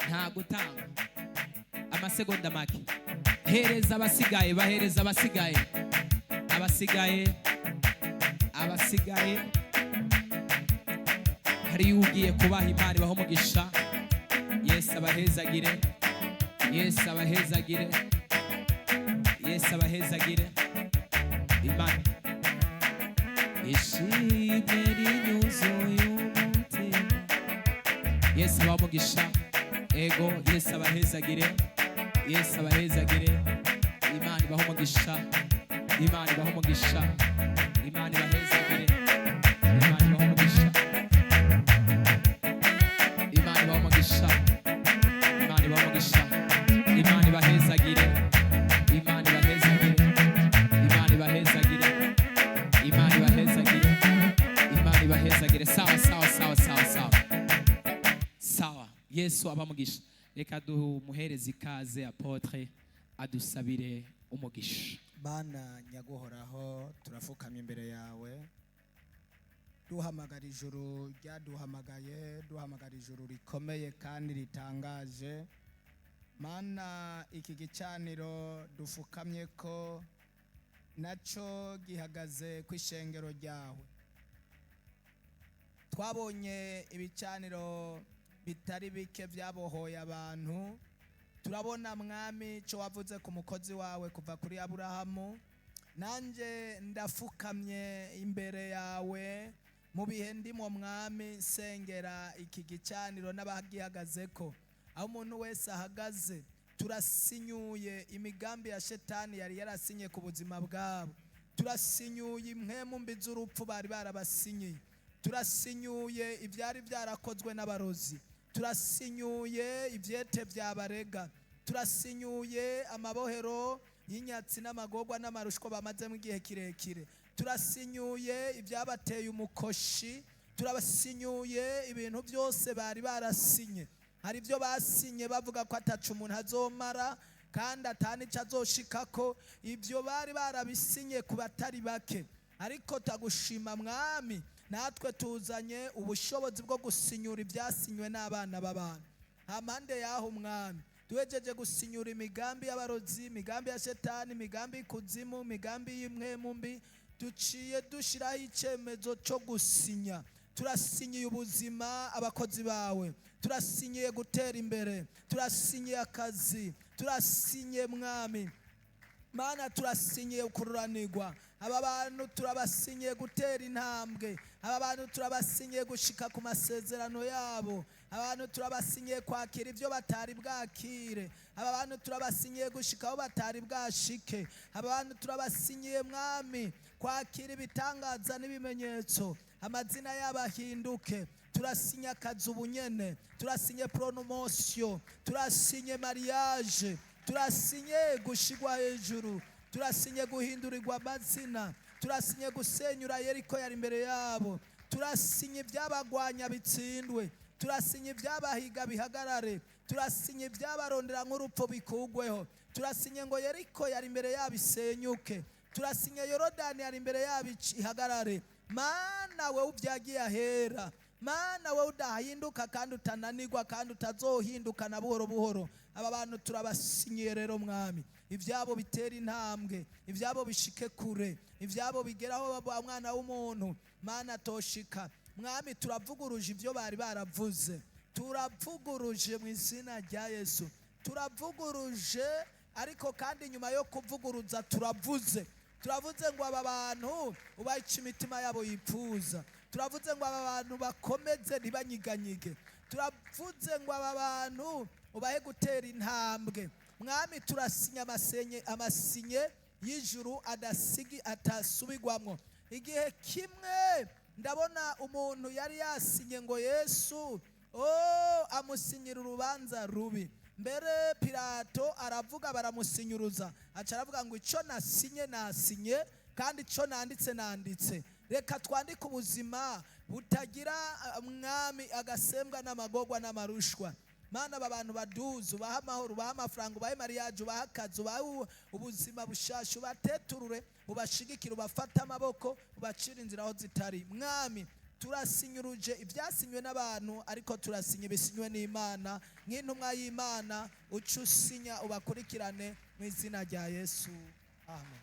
nta gutanga amasegonda make. Hereza abasigaye, bahereza abasigaye, abasigaye, abasigaye. Hariyo ugiye kubaha, Imana ibahe umugisha. Yesu abahezagire, Yesu abahezagire, Yesu abahezagire. Imana ishimwe rinyuzuye umutima. Yesu abahe umugisha. Ego, Yesu abahezagire, Yesu abahezagire. Imana ibahe umugisha, Imana ibahe umugisha, Imana ibahezagire, Imana ibahe umugisha, Imana ibahe umugisha, Imana ibahe umugisha, Imana ibahezagire, Imana ibahezagire, Imana ibahezagire, Imana ibahezagire, Imana ibahezagire. Sawa sawa sawa sawa sawa sawa. Yesu abamugisha. Reka dumuhereze ikaze apôtre adusabire umugisha. Mana nyaguhoraho, turafukamye imbere yawe. Duhamagara ijuru ryaduhamagaye, duhamagara ijuru rikomeye kandi ritangaje. Mana, iki gicaniro dufukamye ko nacyo gihagaze ku ishengero ryawe. Twabonye ibicaniro bitari bike byabohoye abantu. Turabona, Mwami, icyo wavuze ku mukozi wawe kuva kuri Aburahamu. Nanjye ndafukamye imbere yawe mu bihe ndimo, Mwami, nsengera iki gicaniro n'abagihagaze ko aho umuntu wese ahagaze. Turasinyuye imigambi ya Shetani yari yarasinye ku buzima bwabo. Turasinyuye impwemu mbi z'urupfu bari barabasinyiye. Turasinyuye ibyari byarakozwe n'abarozi. Turasinyuye ibyete byabarega. Turasinyuye amabohero y'inyatsi n'amagorwa n'amarushwa bamazemo igihe kirekire. Turasinyuye ibyabateye umukoshi. Turasinyuye ibintu byose bari barasinye. Hari ibyo basinye bavuga ko ataca umuntu azomara kandi atanico azoshikako. Ibyo bari barabisinye ku batari bake, ariko tagushima, Mwami, natwe tuzanye ubushobozi bwo gusinyura ibyasinywe n'abana b'abantu hampande y'aho. Mwami, duhejeje gusinyura imigambi y'abarozi, imigambi ya Shetani, imigambi y'ikuzimu, imigambi y'impwemu mbi, duciye dushyiraho icyemezo cyo gusinya. Turasinyiye ubuzima abakozi bawe, turasinyiye gutera imbere, turasinyiye akazi, turasinyiye, Mwami Mana, turasinyiye kururanirwa. Aba bantu turabasinyiye gutera intambwe. Aba bantu turabasinyiye gushika ku masezerano yabo. Aba bantu turabasinyiye kwakira ibyo batari bwakire. Aba bantu turabasinyiye gushika aho batari bwashike. Aba bantu turabasinyiye, Mwami, kwakira ibitangaza n'ibimenyetso, amazina yabo ahinduke. Turasinye akazi ubunyene, turasinye promotion, turasinye mariage, turasinye gushigwa hejuru, turasinye guhindurirwa amazina, turasinye gusenyura Yeriko yari imbere yabo, turasinye ibyabagwanya bitsindwe, turasinye ibyabahiga bihagarare, turasinye ibyabarondera nk'urupfu bikugweho, turasinye ngo Yeriko yari imbere yabo isenyuke, turasinye Yorodani yari imbere yabo ihagarare. Mana, wewe ubyagiye ahera, Mana, wowe udahinduka kandi utananirwa kandi utazohinduka na buhoro buhoro, aba bantu turabasinyiye rero, Mwami, ibyabo bitera intambwe, ibyabo bishike kure, ibyabo bigeraho mwana w'umuntu Mana toshika. Mwami, turavuguruje ibyo bari baravuze, turavuguruje mu izina rya Yesu, turavuguruje. Ariko kandi nyuma yo kuvuguruza turavuze, turavuze ngo aba bantu ubaca imitima yabo yipfuza. Turavuze ngo aba bantu bakomeze ntibanyiganyige. Turavuze ngo aba bantu ubahe gutera intambwe. Mwami, turasinya amasinye y'ijuru adasigi atasubigwamwo. Igihe kimwe ndabona umuntu yari yasinye ngo Yesu oh, amusinyira urubanza rubi. Mbere Pilato aravuga, baramusinyuruza, aca aravuga ngo icyo nasinye nasinye, kandi icyo nanditse nanditse. Reka twandike ubuzima butagira, Mwami, agasembwa n'amagorwa n'amarushwa. Mana, aba bantu baduze, ubahe amahoro, ubahe amafaranga, ubahe mariage, ubahe akazi, ubahe ubuzima bushasha, ubateturure, ubashigikire, ubafate amaboko, ubacire inzira aho zitari. Mwami, turasinyuruje ibyasinywe n'abantu, ariko turasinya ibisinywe n'Imana. Nk'intumwa y'Imana, uca usinya ubakurikirane mu izina rya Yesu, amen.